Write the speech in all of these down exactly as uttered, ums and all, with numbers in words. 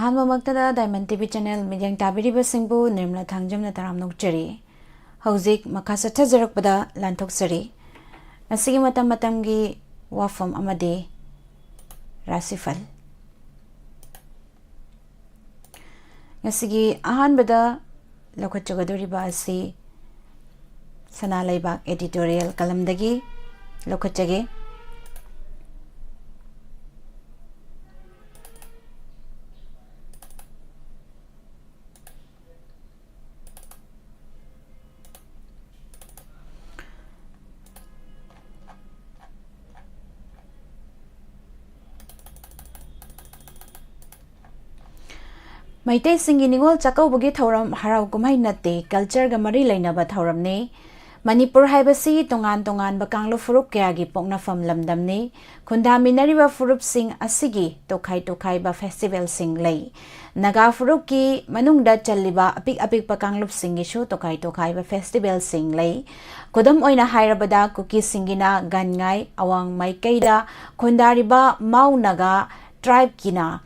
ꯑꯍꯥꯟꯕꯃꯛꯇꯗ Diamond T V channel ꯃꯤꯠꯌꯦꯡ ꯇꯥꯕꯤꯔꯤꯕꯁꯤꯡꯕꯨ ꯅꯤꯔꯃꯂꯥ ꯊꯥꯡꯖꯝꯅ ꯇꯔꯥꯝꯅ ꯑꯣꯛꯆꯔꯤ꯫ ꯍꯧꯖꯤꯛ ꯃꯈꯥ ꯆꯠꯊꯖꯔꯛꯄꯗ ꯂꯥꯟꯊꯣꯛꯆꯔꯤ꯫ ꯉꯁꯤꯒꯤ ꯃꯇꯝ ꯃꯇꯝꯒꯤ ꯋꯥꯐꯝ ꯑꯃꯗꯤ ꯔꯥꯁꯤꯐꯜ꯫ ꯉꯁꯤꯒꯤ ꯑꯍꯥꯟꯕꯗ ꯂꯧꯈꯠꯆꯒꯗꯧꯔꯤꯕ ꯑꯁꯤ ꯁꯅꯥ ꯂꯩꯕꯥꯛ editorial ꯀꯂꯝꯗꯒꯤ ꯂꯧꯈꯠꯆꯒꯦ꯫ ꯃꯩꯇꯩꯁꯤꯡꯒꯤ ꯅꯤꯉꯣꯜ ꯆꯥꯛꯀꯧꯕꯒꯤ ꯊꯧꯔꯝ ꯍꯔꯥꯎ ꯀꯨꯝꯍꯩ ꯅꯠꯇꯦ, cultureꯒ ꯃꯔꯤ ꯂꯩꯅꯕ ꯊꯧꯔꯝꯅꯤ꯫ ꯃꯅꯤꯄꯨꯔ ꯍꯥꯏꯕꯁꯤ ꯇꯣꯉꯥꯟ ꯇꯣꯉꯥꯟꯕ ꯀꯥꯡꯂꯨꯞ ꯐꯨꯔꯨꯞ ꯀꯌꯥꯒꯤ ꯄꯣꯛꯅꯐꯝ ꯂꯝꯗꯝꯅꯤ꯫ ꯈꯨꯟꯗꯥꯃꯤꯟꯅꯔꯤꯕ ꯐꯨꯔꯨꯞꯁꯤꯡ ꯑꯁꯤꯒꯤ ꯇꯣꯈꯥꯏ ꯇꯣꯈꯥꯏꯕ festivalꯁꯤꯡ ꯂꯩ꯫ ꯅꯥꯒꯥ ꯐꯨꯔꯨꯞꯀꯤ ꯃꯅꯨꯡꯗ ꯆꯜꯂꯤꯕ ꯑꯄꯤꯛ ꯑꯄꯤꯛꯄ ꯀꯥꯡꯂꯨꯞꯁꯤꯡꯒꯤꯁꯨ ꯇꯣꯈꯥꯏ ꯇꯣꯈꯥꯏꯕ festivalꯁꯤꯡ ꯂꯩ꯫ ꯈꯨꯗꯝ ꯑꯣꯏꯅ ꯍꯥꯏꯔꯕꯗ, ꯀꯨꯀꯤꯁꯤꯡꯒꯤꯅ ꯒꯥꯟꯉꯥꯏ, ꯑꯋꯥꯡ ꯃꯥꯏꯀꯩꯗ ꯈꯨꯟꯗꯥꯔꯤꯕ ꯃꯥꯎ ꯅꯥꯒꯥ tribeꯀꯤꯅ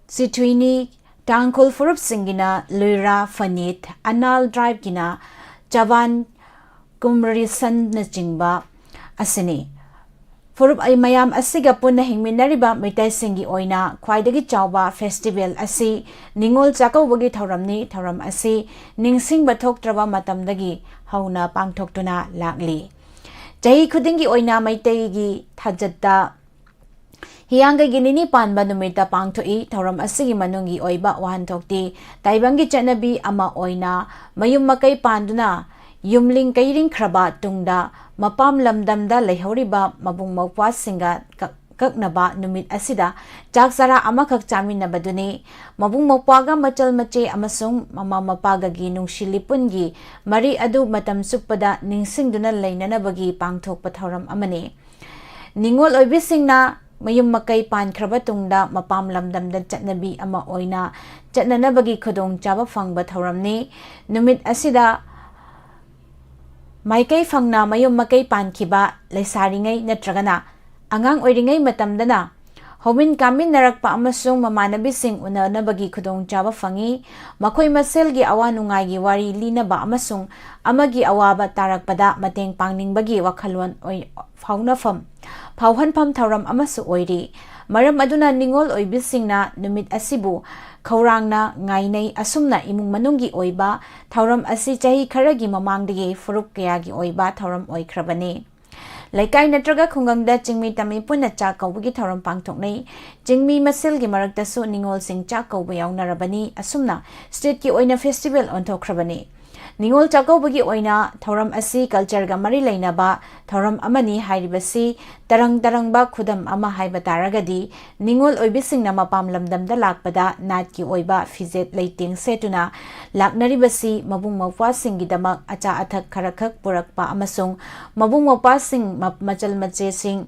ꯁꯤꯊꯨꯏꯅꯤ, ꯇꯥꯡꯈꯨꯜ ꯐꯨꯔꯨꯞꯁꯤꯡꯒꯤꯅ ꯂꯨꯏꯔꯥ ꯐꯅꯤꯠ, ꯑꯅꯥꯜ tribeꯀꯤꯅ ꯆꯕꯥꯟ ꯀꯨꯝꯔꯤꯁꯟꯅꯆꯤꯡꯕ ꯑꯁꯤꯅꯤ꯫ ꯐꯨꯔꯨꯞ ꯑꯩ ꯃꯌꯥꯝ ꯑꯁꯤꯒ ꯄꯨꯟꯅ ꯍꯤꯡꯃꯤꯟꯅꯔꯤꯕ ꯃꯩꯇꯩꯁꯤꯡꯒꯤ ꯑꯣꯏꯅ ꯈ꯭ꯋꯥꯏꯗꯒꯤ ꯆꯥꯎꯕ festival ꯑꯁꯤ ꯅꯤꯉꯣꯜ ꯆꯥꯛꯀꯧꯕꯒꯤ ꯊꯧꯔꯝꯅꯤ꯫ ꯊꯧꯔꯝ ꯑꯁꯤ ꯅꯤꯡꯁꯤꯡꯕ ꯊꯣꯛꯇ꯭ꯔꯕ ꯃꯇꯝꯗꯒꯤ ꯍꯧꯅ ꯄꯥꯡꯊꯣꯛꯇꯨꯅ ꯂꯥꯛꯂꯤ꯫ ꯆꯍꯤ ꯈꯨꯗꯤꯡꯒꯤ ꯑꯣꯏꯅ ꯃꯩꯇꯩꯒꯤ ꯊꯥꯖꯠꯇ ꯍꯤꯌꯥꯡꯒꯩꯒꯤ ꯅꯤꯅꯤ ꯄꯥꯟꯕ ꯅꯨꯃꯤꯠꯇ ꯄꯥꯡꯊꯣꯛꯏ꯫ ꯊꯧꯔꯝ ꯑꯁꯤꯒꯤ ꯃꯅꯨꯡꯒꯤ ꯑꯣꯏꯕ ꯋꯥꯍꯟꯊꯣꯛꯇꯤ ꯇꯥꯏꯕꯪꯒꯤ ꯆꯠꯅꯕꯤ ꯑꯃ ꯑꯣꯏꯅ ꯃꯌꯨꯝ ꯃꯀꯩ ꯄꯥꯟꯗꯨꯅ ꯌꯨꯝꯂꯤꯡ ꯀꯩꯔꯤꯡꯈ꯭ꯔꯕ ꯇꯨꯡꯗ ꯃꯄꯥꯝ ꯂꯝꯗꯝꯗ ꯂꯩꯍꯧꯔꯤꯕ ꯃꯕꯨꯡ ꯃꯧꯄ꯭ꯋꯥꯁꯤꯡꯒ ꯀꯛ-, ꯀꯛꯅꯕ ꯅꯨꯃꯤꯠ ꯑꯁꯤꯗ ꯆꯥꯛ ꯆꯔꯥ ꯑꯃꯈꯛ ꯆꯥꯃꯤꯟꯅꯕꯗꯨꯅꯤ꯫ ꯃꯕꯨꯡ ꯃꯧꯄ꯭ꯋꯥꯒ ꯃꯆꯜ ꯃꯆꯦ ꯑꯃꯁꯨꯡ ꯃꯃꯥ ꯃꯄꯥꯒꯒꯤ ꯅꯨꯡꯁꯤ ꯂꯤꯄꯨꯟꯒꯤ ꯃꯔꯤ ꯑꯗꯨ ꯃꯇꯝ ꯆꯨꯞꯄꯗ ꯅꯤꯡꯁꯤꯡꯗꯨꯅ ꯂꯩꯅꯅꯕꯒꯤ ꯄꯥꯡꯊꯣꯛꯄ ꯊꯧꯔꯝ ꯑꯃꯅꯤ꯫ ꯅꯤꯉꯣꯜ ꯑꯣꯏꯕꯤꯁꯤꯡꯅ ꯃꯌꯨꯝ ꯃꯀꯩ ꯄꯥꯟꯈ꯭ꯔꯕ ꯇꯨꯡꯗ ꯃꯄꯥꯝ ꯂꯝꯗꯝꯗ ꯆꯠꯅꯕꯤ ꯑꯃ ꯑꯣꯏꯅ ꯆꯠꯅꯅꯕꯒꯤ ꯈꯨꯗꯣꯡꯆꯥꯕ ꯐꯪꯕ ꯊꯧꯔꯝꯅꯤ꯫ ꯅꯨꯃꯤꯠ ꯑꯁꯤꯗ ꯃꯥꯏꯀꯩ ꯐꯪꯅ ꯃꯌꯨꯝ ꯃꯀꯩ ꯄꯥꯟꯈꯤꯕ ꯂꯩꯁꯥꯔꯤꯉꯩ ꯅꯠꯇ꯭ꯔꯒꯅ ꯑꯉꯥꯡ ꯑꯣꯏꯔꯤꯉꯩ ꯃꯇꯝꯗꯅ ꯍꯧꯃꯤꯟ ꯀꯥꯃꯤꯟꯅꯔꯛꯄ ꯑꯃꯁꯨꯡ ꯃꯃꯥꯟꯅꯕꯤꯁꯤꯡ ꯎꯅꯅꯕꯒꯤ ꯈꯨꯗꯣꯡꯆꯥꯕ ꯐꯪꯏ꯫ ꯃꯈꯣꯏ ꯃꯁꯦꯜꯒꯤ ꯑꯋꯥ ꯅꯨꯡꯉꯥꯏꯒꯤ ꯋꯥꯔꯤ ꯂꯤꯅꯕ ꯑꯃꯁꯨꯡ ꯑꯃꯒꯤ ꯑꯋꯥꯕ ꯇꯥꯔꯛꯄꯗ ꯃꯇꯦꯡ ꯄꯥꯡꯅꯤꯡꯕꯒꯤ ꯋꯥꯈꯜꯂꯣꯟ ꯑꯣꯏ-, ꯐꯥꯎꯅꯐꯝ, ꯐꯥꯎꯍꯟꯐꯝ ꯊꯧꯔꯝ ꯑꯃꯁꯨ ꯑꯣꯏꯔꯤ꯫ ꯃꯔꯝ ꯑꯗꯨꯅ ꯅꯤꯉꯣꯜ ꯑꯣꯏꯕꯤꯁꯤꯡꯅ ꯅꯨꯃꯤꯠ ꯑꯁꯤꯕꯨ ꯈꯧꯔꯥꯡꯅ ꯉꯥꯏꯅꯩ꯫ ꯑꯁꯨꯝꯅ ꯏꯃꯨꯡ ꯃꯅꯨꯡꯒꯤ ꯑꯣꯏꯕ ꯊꯧꯔꯝ ꯑꯁꯤ ꯆꯍꯤ ꯈꯔꯒꯤ ꯃꯃꯥꯡꯗꯒꯤ ꯐꯨꯔꯨꯞ ꯀꯌꯥꯒꯤ ꯑꯣꯏꯕ ꯊꯧꯔꯝ ꯑꯣꯏꯈ꯭ꯔꯕꯅꯤ꯫ ꯂꯩꯀꯥꯏ ꯅꯠꯇ꯭ꯔꯒ ꯈꯨꯡꯒꯪꯗ ꯆꯤꯡꯃꯤ ꯇꯝꯃꯤ ꯄꯨꯟꯅ ꯆꯥꯛ ꯀꯧꯕꯒꯤ ꯊꯧꯔꯝ ꯄꯥꯡꯊꯣꯛꯅꯩ꯫ ꯆꯤꯡꯃꯤ ꯃꯁꯦꯜꯒꯤ ꯃꯔꯛꯇꯁꯨ ꯅꯤꯉꯣꯜꯁꯤꯡ ꯆꯥꯛ ꯀꯧꯕ ꯌꯥꯎꯅꯔꯕꯅꯤ꯫ ꯑꯁꯨꯝꯅ stateꯀꯤ ꯑꯣꯏꯅ festival ꯑꯣꯟꯊꯣꯛꯈ꯭ꯔꯕꯅꯤ꯫ ꯅꯤꯉꯣꯜ ꯆꯥꯛꯀꯧꯕꯒꯤ ꯑꯣꯏꯅ ꯊꯧꯔꯝ ꯑꯁꯤ cultureꯒ ꯃꯔꯤ ꯂꯩꯅꯕ ꯊꯧꯔꯝ ꯑꯃꯅꯤ ꯍꯥꯏꯔꯤꯕꯁꯤ ꯇꯔꯪ ꯇꯔꯪꯕ ꯈꯨꯗꯝ ꯑꯃ ꯍꯥꯏꯕ ꯇꯥꯔꯒꯗꯤ, ꯅꯤꯉꯣꯜ ꯑꯣꯏꯕꯤꯁꯤꯡꯅ ꯃꯄꯥꯝ ꯂꯝꯗꯝꯗ ꯂꯥꯛꯄꯗ ꯅꯥꯠꯀꯤ ꯑꯣꯏꯕ ꯐꯤꯖꯦꯠ ꯂꯩꯇꯦꯡ ꯁꯦꯠꯇꯨꯅ ꯂꯥꯛꯅꯔꯤꯕꯁꯤ ꯃꯕꯨꯡ ꯃꯧꯄ꯭ꯋꯥꯁꯤꯡꯒꯤꯗꯃꯛ ꯑꯆꯥ ꯑꯊꯛ ꯈꯔꯈꯛ ꯄꯨꯔꯛꯄ ꯑꯃꯁꯨꯡ ꯃꯕꯨꯡ ꯃꯧꯄ꯭ꯋꯥꯁꯤꯡ, ꯃ-, ꯃꯆꯜ ꯃꯆꯦꯁꯤꯡ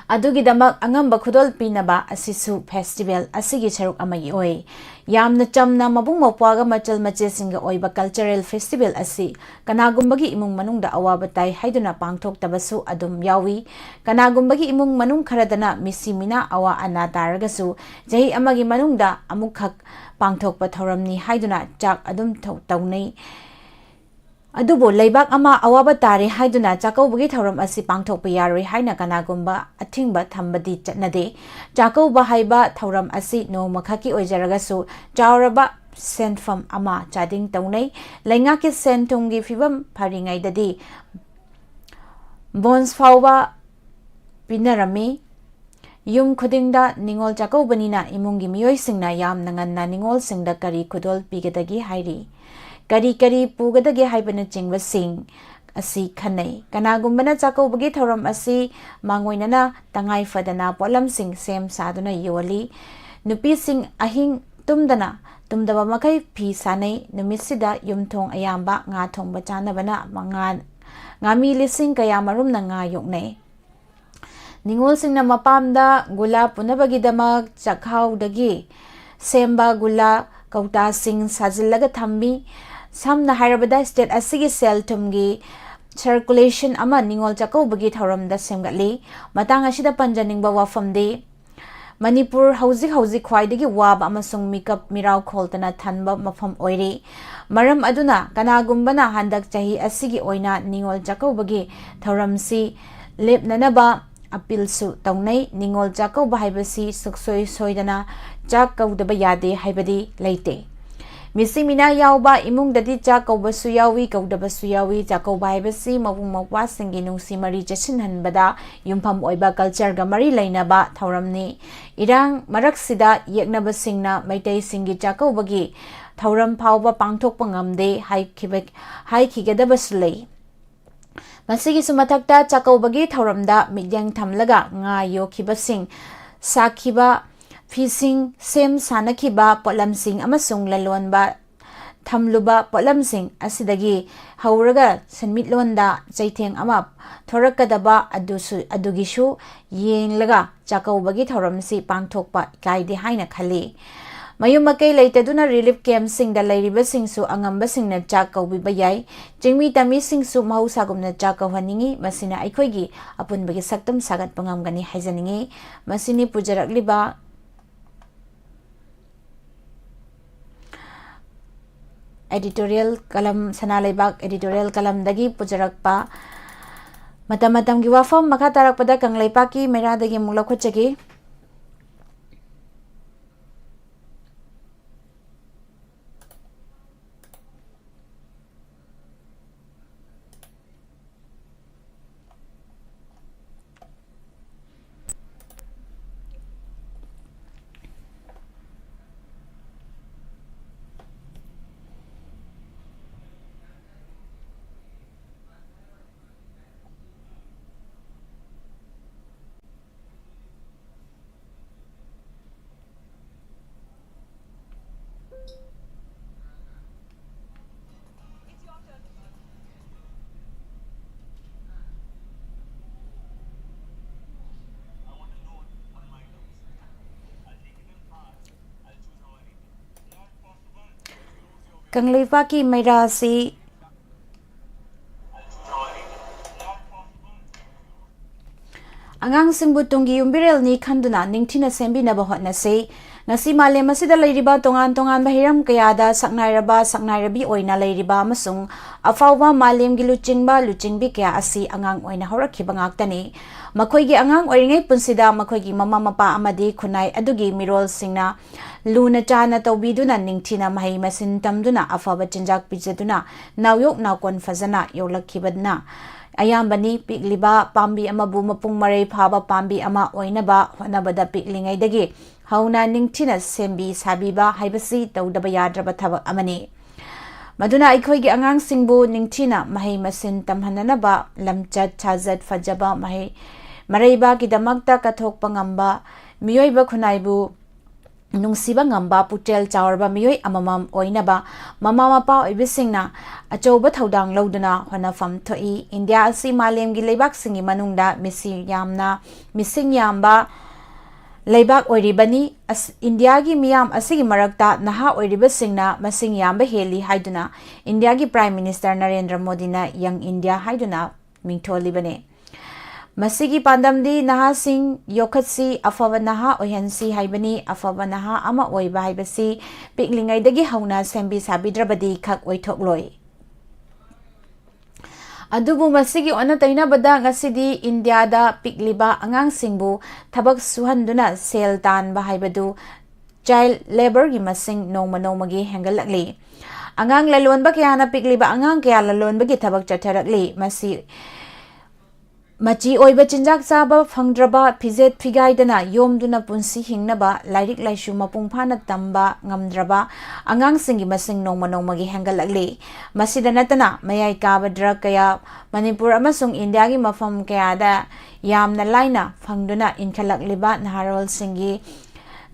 ꯑꯗꯨꯒꯤꯗꯃꯛ ꯑꯉꯝꯕ ꯈꯨꯗꯣꯜ ꯄꯤꯅꯕ ꯑꯁꯤꯁꯨ festival ꯑꯁꯤꯒꯤ ꯁꯔꯨꯛ ꯑꯃꯒꯤ ꯑꯣꯏ꯫ ꯌꯥꯝꯅ ꯆꯝꯅ ꯃꯕꯨꯡ ꯃꯧꯄ꯭ꯋꯥꯒ ꯃꯆꯜ ꯃꯆꯦꯁꯤꯡꯒ ꯑꯣꯏꯕ cultural festival ꯑꯁꯤ ꯀꯅꯥꯒꯨꯝꯕꯒꯤ ꯏꯃꯨꯡ ꯃꯅꯨꯡꯗ ꯑꯋꯥꯕ ꯇꯥꯏ ꯍꯥꯏꯗꯨꯅ ꯄꯥꯡꯊꯣꯛꯇꯕꯁꯨ ꯑꯗꯨꯝ ꯌꯥꯎꯏ꯫ ꯀꯅꯥꯒꯨꯝꯕꯒꯤ ꯏꯃꯨꯡ ꯃꯅꯨꯡ ꯈꯔꯗꯅ ꯃꯤꯁꯤ ꯃꯤꯅꯥ ꯑꯋꯥ ꯑꯅꯥ ꯇꯥꯔꯒꯁꯨ ꯆꯍꯤ ꯑꯃꯒꯤ ꯃꯅꯨꯡꯗ ꯑꯃꯨꯛꯈꯛ ꯄꯥꯡꯊꯣꯛꯄ ꯊꯧꯔꯝꯅꯤ ꯍꯥꯏꯗꯨꯅ ꯆꯥꯛ ꯑꯗꯨꯝ ꯊꯧ-, ꯇꯧꯅꯩ꯫ ꯑꯗꯨꯕꯨ ꯂꯩꯕꯥꯛ ꯑꯃ ꯑꯋꯥꯕ ꯇꯥꯔꯦ ꯍꯥꯏꯗꯨꯅ ꯆꯥꯛꯀꯧꯕꯒꯤ ꯊꯧꯔꯝ ꯑꯁꯤ ꯄꯥꯡꯊꯣꯛꯄ ꯌꯥꯔꯣꯏ ꯍꯥꯏꯅ ꯀꯅꯥꯒꯨꯝꯕ ꯑꯊꯤꯡꯕ ꯊꯝꯕꯗꯤ ꯆꯠꯅꯗꯦ꯫ ꯆꯥꯛꯀꯧꯕ ꯍꯥꯏꯕ ꯊꯧꯔꯝ ꯑꯁꯤ ꯅꯣꯡꯃꯈꯛꯀꯤ ꯑꯣꯏꯖꯔꯒꯁꯨ ꯆꯥꯎꯔꯕ ꯁꯦꯟꯐꯝ ꯑꯃ ꯆꯥꯗꯤꯡ ꯇꯧꯅꯩ꯫ ꯂꯩꯉꯥꯛꯀꯤ ꯁꯦꯟ ꯊꯨꯝꯒꯤ ꯐꯤꯕꯝ ꯐꯔꯤꯉꯩꯗꯗꯤ bonus ꯐꯥꯎꯕ ꯄꯤꯅꯔꯝꯃꯤ꯫ ꯌꯨꯝ ꯈꯨꯗꯤꯡꯗ ꯅꯤꯉꯣꯜ ꯆꯥꯛꯀꯧꯕꯅꯤꯅ ꯏꯃꯨꯡꯒꯤ ꯃꯤꯑꯣꯏꯁꯤꯡꯅ ꯌꯥꯝꯅ ꯉꯟꯅ ꯅꯤꯉꯣꯜꯁꯤꯡꯗ ꯀꯔꯤ ꯈꯨꯗꯣꯜ ꯄꯤꯒꯗꯒꯦ ꯍꯥꯏꯔꯤ, ꯀꯔꯤ ꯀꯔꯤ ꯄꯨꯒꯗꯒꯦ ꯍꯥꯏꯕꯅꯆꯤꯡꯕꯁꯤꯡ ꯑꯁꯤ ꯈꯟꯅꯩ꯫ ꯀꯅꯥꯒꯨꯝꯕꯅ ꯆꯥꯛꯀꯧꯕꯒꯤ ꯊꯧꯔꯝ ꯑꯁꯤ ꯃꯥꯡꯑꯣꯏꯅꯅ ꯇꯉꯥꯏ ꯐꯗꯅ ꯄꯣꯠꯂꯝꯁꯤꯡ ꯁꯦꯝ ꯁꯥꯗꯨꯅ ꯌꯣꯜꯂꯤ꯫ ꯅꯨꯄꯤꯁꯤꯡ ꯑꯍꯤꯡ ꯇꯨꯝꯗꯅ, ꯇꯨꯝꯗꯕ ꯃꯈꯩ ꯐꯤ ꯁꯥꯅꯩ꯫ ꯅꯨꯃꯤꯠꯁꯤꯗ ꯌꯨꯝꯊꯣꯡ ꯑꯌꯥꯝꯕ ꯉꯥ ꯊꯣꯡꯕ ꯆꯥꯅꯕꯅ ꯃꯉꯥ, ꯉꯥꯃꯤ ꯂꯤꯁꯤꯡ ꯀꯌꯥ ꯃꯔꯨꯝꯅ ꯉꯥ ꯌꯣꯛꯅꯩ꯫ ꯅꯤꯉꯣꯜꯁꯤꯡꯅ ꯃꯄꯥꯝꯗ ꯒꯨꯂꯥ ꯄꯨꯅꯕꯒꯤꯗꯃꯛ ꯆꯥꯛꯍꯥꯎꯗꯒꯤ ꯁꯦꯝꯕ ꯒꯨꯂꯥ ꯀꯧꯇꯥꯁꯤꯡ ꯁꯥꯖꯤꯜꯂꯒ ꯊꯝꯃꯤ꯫ ꯁꯝꯅ ꯍꯥꯏꯔꯕꯗ, state ꯑꯁꯤꯒꯤ ꯁꯦꯜ ꯊꯨꯝꯒꯤ circulation ꯑꯃ ꯅꯤꯉꯣꯜ ꯆꯥꯛꯀꯧꯕꯒꯤ ꯊꯧꯔꯝꯗ ꯁꯦꯝꯒꯠꯂꯤ꯫ ꯃꯇꯥꯡ ꯑꯁꯤꯗ ꯄꯟꯖꯅꯤꯡꯕ ꯋꯥꯐꯝꯗꯤ, ꯃꯅꯤꯄꯨꯔ ꯍꯧꯖꯤꯛ ꯍꯧꯖꯤꯛ ꯈ꯭ꯋꯥꯏꯗꯒꯤ ꯋꯥꯕ ꯑꯃꯁꯨꯡ ꯃꯤꯀꯞ ꯃꯤꯔꯥꯎ ꯈꯣꯜꯇꯅ ꯊꯟꯕ ꯃꯐꯝ ꯑꯣꯏꯔꯤ꯫ ꯃꯔꯝ ꯑꯗꯨꯅ ꯀꯅꯥꯒꯨꯝꯕꯅ ꯍꯟꯗꯛ ꯆꯍꯤ ꯑꯁꯤꯒꯤ ꯑꯣꯏꯅ ꯅꯤꯉꯣꯜ ꯆꯥꯛꯀꯧꯕꯒꯤ ꯊꯧꯔꯝꯁꯤ ꯂꯦꯞꯅꯅꯕ ꯑꯄꯤꯜꯁꯨ ꯇꯧꯅꯩ꯫ ꯅꯤꯉꯣꯜ ꯆꯥꯛꯀꯧꯕ ꯍꯥꯏꯕꯁꯤ ꯁꯨꯡꯁꯣꯏ ꯁꯣꯏꯗꯅ ꯆꯥꯛ ꯀꯧꯗꯕ ꯌꯥꯗꯦ ꯍꯥꯏꯕꯗꯤ ꯂꯩꯇꯦ꯫ ꯃꯤꯆꯤ ꯃꯤꯅꯥ ꯌꯥꯎꯕ ꯏꯃꯨꯡꯗꯗꯤ ꯆꯥꯛ ꯀꯧꯕꯁꯨ ꯌꯥꯎꯏ, ꯀꯧꯗꯕꯁꯨ ꯌꯥꯎꯏ꯫ ꯆꯥꯛꯀꯧꯕ ꯍꯥꯏꯕꯁꯤ ꯃꯕꯨꯡ ꯃꯧꯄ꯭ꯋꯥꯁꯤꯡꯒꯤ ꯅꯨꯡꯁꯤ ꯃꯔꯤ ꯆꯦꯠꯁꯤꯟꯍꯟꯕꯗ ꯌꯨꯝꯐꯝ ꯑꯣꯏꯕ cultureꯒ ꯃꯔꯤ ꯂꯩꯅꯕ ꯊꯧꯔꯝꯅꯤ꯫ ꯏꯔꯥꯡ ꯃꯔꯛꯁꯤꯗ ꯌꯦꯛꯅꯕꯁꯤꯡꯅ ꯃꯩꯇꯩꯁꯤꯡꯒꯤ ꯆꯥꯛꯀꯧꯕꯒꯤ ꯊꯧꯔꯝ ꯐꯥꯎꯕ ꯄꯥꯡꯊꯣꯛꯄ ꯉꯝꯗꯦ ꯍꯥꯏꯈꯤꯕ-, ꯍꯥꯏꯈꯤꯒꯗꯕꯁꯨ ꯂꯩ꯫ ꯃꯁꯤꯒꯤꯁꯨ ꯃꯊꯛꯇ ꯆꯥꯛꯀꯧꯕꯒꯤ ꯊꯧꯔꯝꯗ ꯃꯤꯠꯌꯦꯡ ꯊꯝꯂꯒ ꯉꯥ ꯌꯣꯛꯈꯤꯕꯁꯤꯡ, ꯁꯥꯈꯤꯕ ꯐꯤꯁꯤꯡ, ꯁꯦꯝ ꯁꯥꯅꯈꯤꯕ ꯄꯣꯠꯂꯝꯁꯤꯡ ꯑꯃꯁꯨꯡ ꯂꯂꯣꯟꯕ ꯊꯝꯂꯨꯕ ꯄꯣꯠꯂꯝꯁꯤꯡ ꯑꯁꯤꯗꯒꯤ ꯍꯧꯔꯒ ꯁꯦꯟꯃꯤꯠꯂꯣꯟꯗ ꯆꯩꯊꯦꯡ ꯑꯃ ꯊꯣꯔꯛꯀꯗꯕ ꯑꯗꯨꯁꯨ, ꯑꯗꯨꯒꯤꯁꯨ ꯌꯦꯡꯂꯒ ꯆꯥꯛꯀꯧꯕꯒꯤ ꯊꯧꯔꯝꯁꯤ ꯄꯥꯡꯊꯣꯛꯄ ꯏꯀꯥꯏꯗꯦ ꯍꯥꯏꯅ ꯈꯜꯂꯤ꯫ ꯃꯌꯨꯝ ꯃꯀꯩ ꯂꯩꯇꯗꯨꯅ relief campꯁꯤꯡꯗ ꯂꯩꯔꯤꯕꯁꯤꯡꯁꯨ ꯑꯉꯝꯕꯁꯤꯡꯅ ꯆꯥꯛ ꯀꯧꯕꯤꯕ ꯌꯥꯏ꯫ ꯆꯤꯡꯃꯤ ꯇꯝꯃꯤꯁꯤꯡꯁꯨ ꯃꯍꯧꯁꯥꯒꯨꯝꯅ ꯆꯥꯛ ꯀꯧꯍꯟꯅꯤꯡꯏ꯫ ꯃꯁꯤꯅ ꯑꯩꯈꯣꯏꯒꯤ ꯑꯄꯨꯟꯕꯒꯤ ꯁꯛꯇꯝ ꯁꯥꯒꯠꯄ ꯉꯝꯒꯅꯤ ꯍꯥꯏꯖꯅꯤꯡꯏ꯫ ꯃꯁꯤꯅꯤ ꯄꯨꯖꯔꯛꯂꯤꯕ editorial column, ꯁꯅꯥ ꯂꯩꯕꯥꯛ editorial columnꯗꯒꯤ ꯄꯨꯖꯔꯛꯄ ꯃꯇꯝ ꯃꯇꯝꯒꯤ ꯋꯥꯐꯝ꯫ ꯃꯈꯥ ꯇꯥꯔꯛꯄꯗ ꯀꯪꯂꯩꯄꯥꯛꯀꯤ ꯃꯩꯔꯥꯗꯒꯤ ꯑꯃꯨꯛ ꯂꯧꯈꯠꯆꯒꯦ꯫ ꯀꯪꯂꯩꯄꯥꯛꯀꯤ ꯃꯩꯔꯥꯁꯤ ꯑꯉꯥꯡꯁꯤꯡꯕꯨ ꯇꯨꯡꯒꯤ ꯌꯨꯝꯕꯤꯔꯦꯜꯅꯤ ꯈꯟꯗꯨꯅ ꯅꯤꯡꯊꯤꯅ ꯁꯦꯝꯕꯤꯅꯕ ꯍꯣꯠꯅꯁꯤ꯫ ꯉꯁꯤ ꯃꯥꯂꯦꯝ ꯑꯁꯤꯗ ꯂꯩꯔꯤꯕ ꯇꯣꯉꯥꯟ ꯇꯣꯉꯥꯟꯕ ꯍꯤꯔꯝ ꯀꯌꯥꯗ ꯁꯛꯅꯥꯏꯔꯕ, ꯁꯛꯅꯥꯏꯔꯕꯤ ꯑꯣꯏꯅ ꯂꯩꯔꯤꯕ ꯑꯃꯁꯨꯡ ꯑꯐꯥꯎꯕ ꯃꯥꯂꯦꯝꯒꯤ ꯂꯨꯆꯤꯡꯕ, ꯂꯨꯆꯤꯡꯕꯤ ꯀꯌꯥ ꯑꯁꯤ ꯑꯉꯥꯡ ꯑꯣꯏꯅ ꯍꯧꯔꯛꯈꯤꯕ ꯉꯥꯛꯇꯅꯤ꯫ ꯃꯈꯣꯏꯒꯤ ꯑꯉꯥꯡ ꯑꯣꯏꯔꯤꯉꯩ ꯄꯨꯟꯁꯤꯗ ꯃꯈꯣꯏꯒꯤ ꯃꯃꯥ ꯃꯄꯥ ꯑꯃꯗꯤ ꯈꯨꯟꯅꯥꯏ ꯑꯗꯨꯒꯤ ꯃꯤꯔꯣꯜꯁꯤꯡꯅ ꯂꯨꯅ ꯆꯥꯅ ꯇꯧꯕꯤꯗꯨꯅ, ꯅꯤꯡꯊꯤꯅ ꯃꯍꯩ ꯃꯁꯤꯡ ꯇꯝꯗꯨꯅ, ꯑꯐꯕ ꯆꯤꯟꯖꯥꯛ ꯄꯤꯖꯗꯨꯅ, ꯅꯥꯎꯌꯣꯛ ꯅꯥꯎꯀꯣꯟ ꯐꯖꯅ ꯌꯣꯛꯂꯛꯈꯤꯕꯅ ꯑꯌꯥꯝꯕꯅꯤ꯫ ꯄꯤꯛꯂꯤꯕ ꯄꯥꯝꯕꯤ ꯑꯃꯕꯨ ꯃꯄꯨꯡ ꯃꯔꯩ ꯐꯥꯕ ꯄꯥꯝꯕꯤ ꯑꯃ ꯑꯣꯏꯅꯕ ꯍꯣꯠꯅꯕꯗ ꯄꯤꯛꯂꯤꯉꯩꯗꯒꯤ ꯍꯧꯅ ꯅꯤꯡꯊꯤꯅ ꯁꯦꯝꯕꯤ ꯁꯥꯕꯤꯕ ꯍꯥꯏꯕꯁꯤ ꯇꯧꯗꯕ ꯌꯥꯗ꯭ꯔꯕ ꯊꯕꯛ ꯑꯃꯅꯤ꯫ ꯃꯗꯨꯅ ꯑꯩꯈꯣꯏꯒꯤ ꯑꯉꯥꯡꯁꯤꯡꯕꯨ ꯅꯤꯡꯊꯤꯅ ꯃꯍꯩ ꯃꯁꯤꯡ ꯇꯝꯍꯟꯅꯅꯕ ꯂꯝꯆꯠ ꯁꯥꯖꯠ ꯐꯖꯕ, ꯃꯍꯩ ꯃꯔꯩꯕꯥꯛꯀꯤꯗꯃꯛꯇ ꯀꯠꯊꯣꯛꯄ ꯉꯝꯕ, ꯃꯤꯑꯣꯏꯕ ꯈꯨꯟꯅꯥꯏꯕꯨ ꯅꯨꯡꯁꯤꯕ ꯉꯝꯕ, ꯄꯨꯛꯆꯦꯜ ꯆꯥꯎꯔꯕ ꯃꯤꯑꯣꯏ ꯑꯃꯃꯝ ꯑꯣꯏꯅꯕ ꯃꯃꯥ ꯃꯄꯥ ꯑꯣꯏꯕꯁꯤꯡꯅ ꯑꯆꯧꯕ ꯊꯧꯗꯥꯡ ꯂꯧꯗꯨꯅ ꯍꯣꯠꯅꯐꯝ ꯊꯣꯛꯏ꯫ ꯏꯟꯗꯤꯌꯥ ꯑꯁꯤ ꯃꯥꯂꯦꯝꯒꯤ ꯂꯩꯕꯥꯛꯁꯤꯡꯒꯤ ꯃꯅꯨꯡꯗ ꯃꯤꯁꯤꯡ ꯌꯥꯝꯅ, ꯃꯤꯁꯤꯡ ꯌꯥꯝꯕ ꯂꯩꯕꯥꯛ ꯑꯣꯏꯔꯤꯕꯅꯤ꯫ ꯑꯁ-, ꯏꯟꯗꯤꯌꯥꯒꯤ ꯃꯤꯌꯥꯝ ꯑꯁꯤꯒꯤ ꯃꯔꯛꯇ ꯅꯍꯥ ꯑꯣꯏꯔꯤꯕꯁꯤꯡꯅ ꯃꯁꯤꯡ ꯌꯥꯝꯕ ꯍꯦꯜꯂꯤ ꯍꯥꯏꯗꯨꯅ ꯏꯟꯗꯤꯌꯥꯒꯤ Prime Minister ꯅꯔꯦꯟꯗ꯭ꯔ ꯃꯣꯗꯤꯅ Young India ꯍꯥꯏꯗꯨꯅ ꯃꯤꯡꯊꯣꯜꯂꯤꯕꯅꯤ꯫ ꯃꯁꯤꯒꯤ ꯄꯥꯟꯗꯝꯗꯤ ꯅꯍꯥꯁꯤꯡ ꯌꯣꯛꯈꯠꯁꯤ, ꯑꯐꯕ ꯅꯍꯥ ꯑꯣꯏꯍꯟꯁꯤ ꯍꯥꯏꯕꯅꯤ꯫ ꯑꯐꯕ ꯅꯍꯥ ꯑꯃ ꯑꯣꯏꯕ ꯍꯥꯏꯕꯁꯤ ꯄꯤꯛꯂꯤꯉꯩꯗꯒꯤ ꯍꯧꯅ ꯁꯦꯝꯕꯤ ꯁꯥꯕꯤꯗ꯭ꯔꯕꯗꯤ ꯈꯛ ꯑꯣꯏꯊꯣꯛꯂꯣꯏ꯫ ꯑꯗꯨꯕꯨ ꯃꯁꯤꯒꯤ ꯑꯣꯟꯅ ꯇꯩꯅꯕꯗ ꯉꯁꯤꯗꯤ ꯏꯟꯗꯤꯌꯥꯗ ꯄꯤꯛꯂꯤꯕ ꯑꯉꯥꯡꯁꯤꯡꯕꯨ ꯊꯕꯛ ꯁꯨꯍꯟꯗꯨꯅ ꯁꯦꯜ ꯇꯥꯟꯕ ꯍꯥꯏꯕꯗꯨ, child labourꯒꯤ ꯃꯁꯤꯡ ꯅꯣꯡꯃ ꯅꯣꯡꯃꯒꯤ ꯍꯦꯟꯒꯠꯂꯛꯂꯤ꯫ ꯑꯉꯥꯡ ꯂꯂꯣꯟꯕ ꯀꯌꯥꯅ ꯄꯤꯛꯂꯤꯕ ꯑꯉꯥꯡ ꯀꯌꯥ ꯂꯂꯣꯟꯕꯒꯤ ꯊꯕꯛ ꯆꯠꯊꯔꯛꯂꯤ꯫ ꯃꯁꯤ ꯃꯆꯤ ꯑꯣꯏꯕ ꯆꯤꯟꯖꯥꯛ ꯆꯥꯕ ꯐꯪꯗ꯭ꯔꯕ, ꯐꯤꯖꯦꯠ ꯐꯤꯒꯥꯏꯗꯅ ꯌꯣꯝꯗꯨꯅ ꯄꯨꯟꯁꯤ ꯍꯤꯡꯅꯕ, ꯂꯥꯏꯔꯤꯛ ꯂꯥꯏꯁꯨ ꯃꯄꯨꯡ ꯐꯥꯅ ꯇꯝꯕ ꯉꯝꯗ꯭ꯔꯕ ꯑꯉꯥꯡꯁꯤꯡꯒꯤ ꯃꯁꯤꯡ ꯅꯣꯡꯃ ꯅꯣꯡꯃꯒꯤ ꯍꯦꯟꯒꯠꯂꯛꯂꯤ꯫ ꯃꯁꯤꯗ ꯅꯠꯇꯅ, ꯃꯌꯥꯏ ꯀꯥꯕ drug ꯀꯌꯥ ꯃꯅꯤꯄꯨꯔ ꯑꯃꯁꯨꯡ ꯏꯟꯗꯤꯌꯥꯒꯤ ꯃꯐꯝ ꯀꯌꯥꯗ ꯌꯥꯝꯅ ꯂꯥꯏꯅ ꯐꯪꯗꯨꯅ ꯏꯟꯈꯠꯂꯛꯂꯤꯕ ꯅꯍꯥꯔꯣꯜꯁꯤꯡꯒꯤ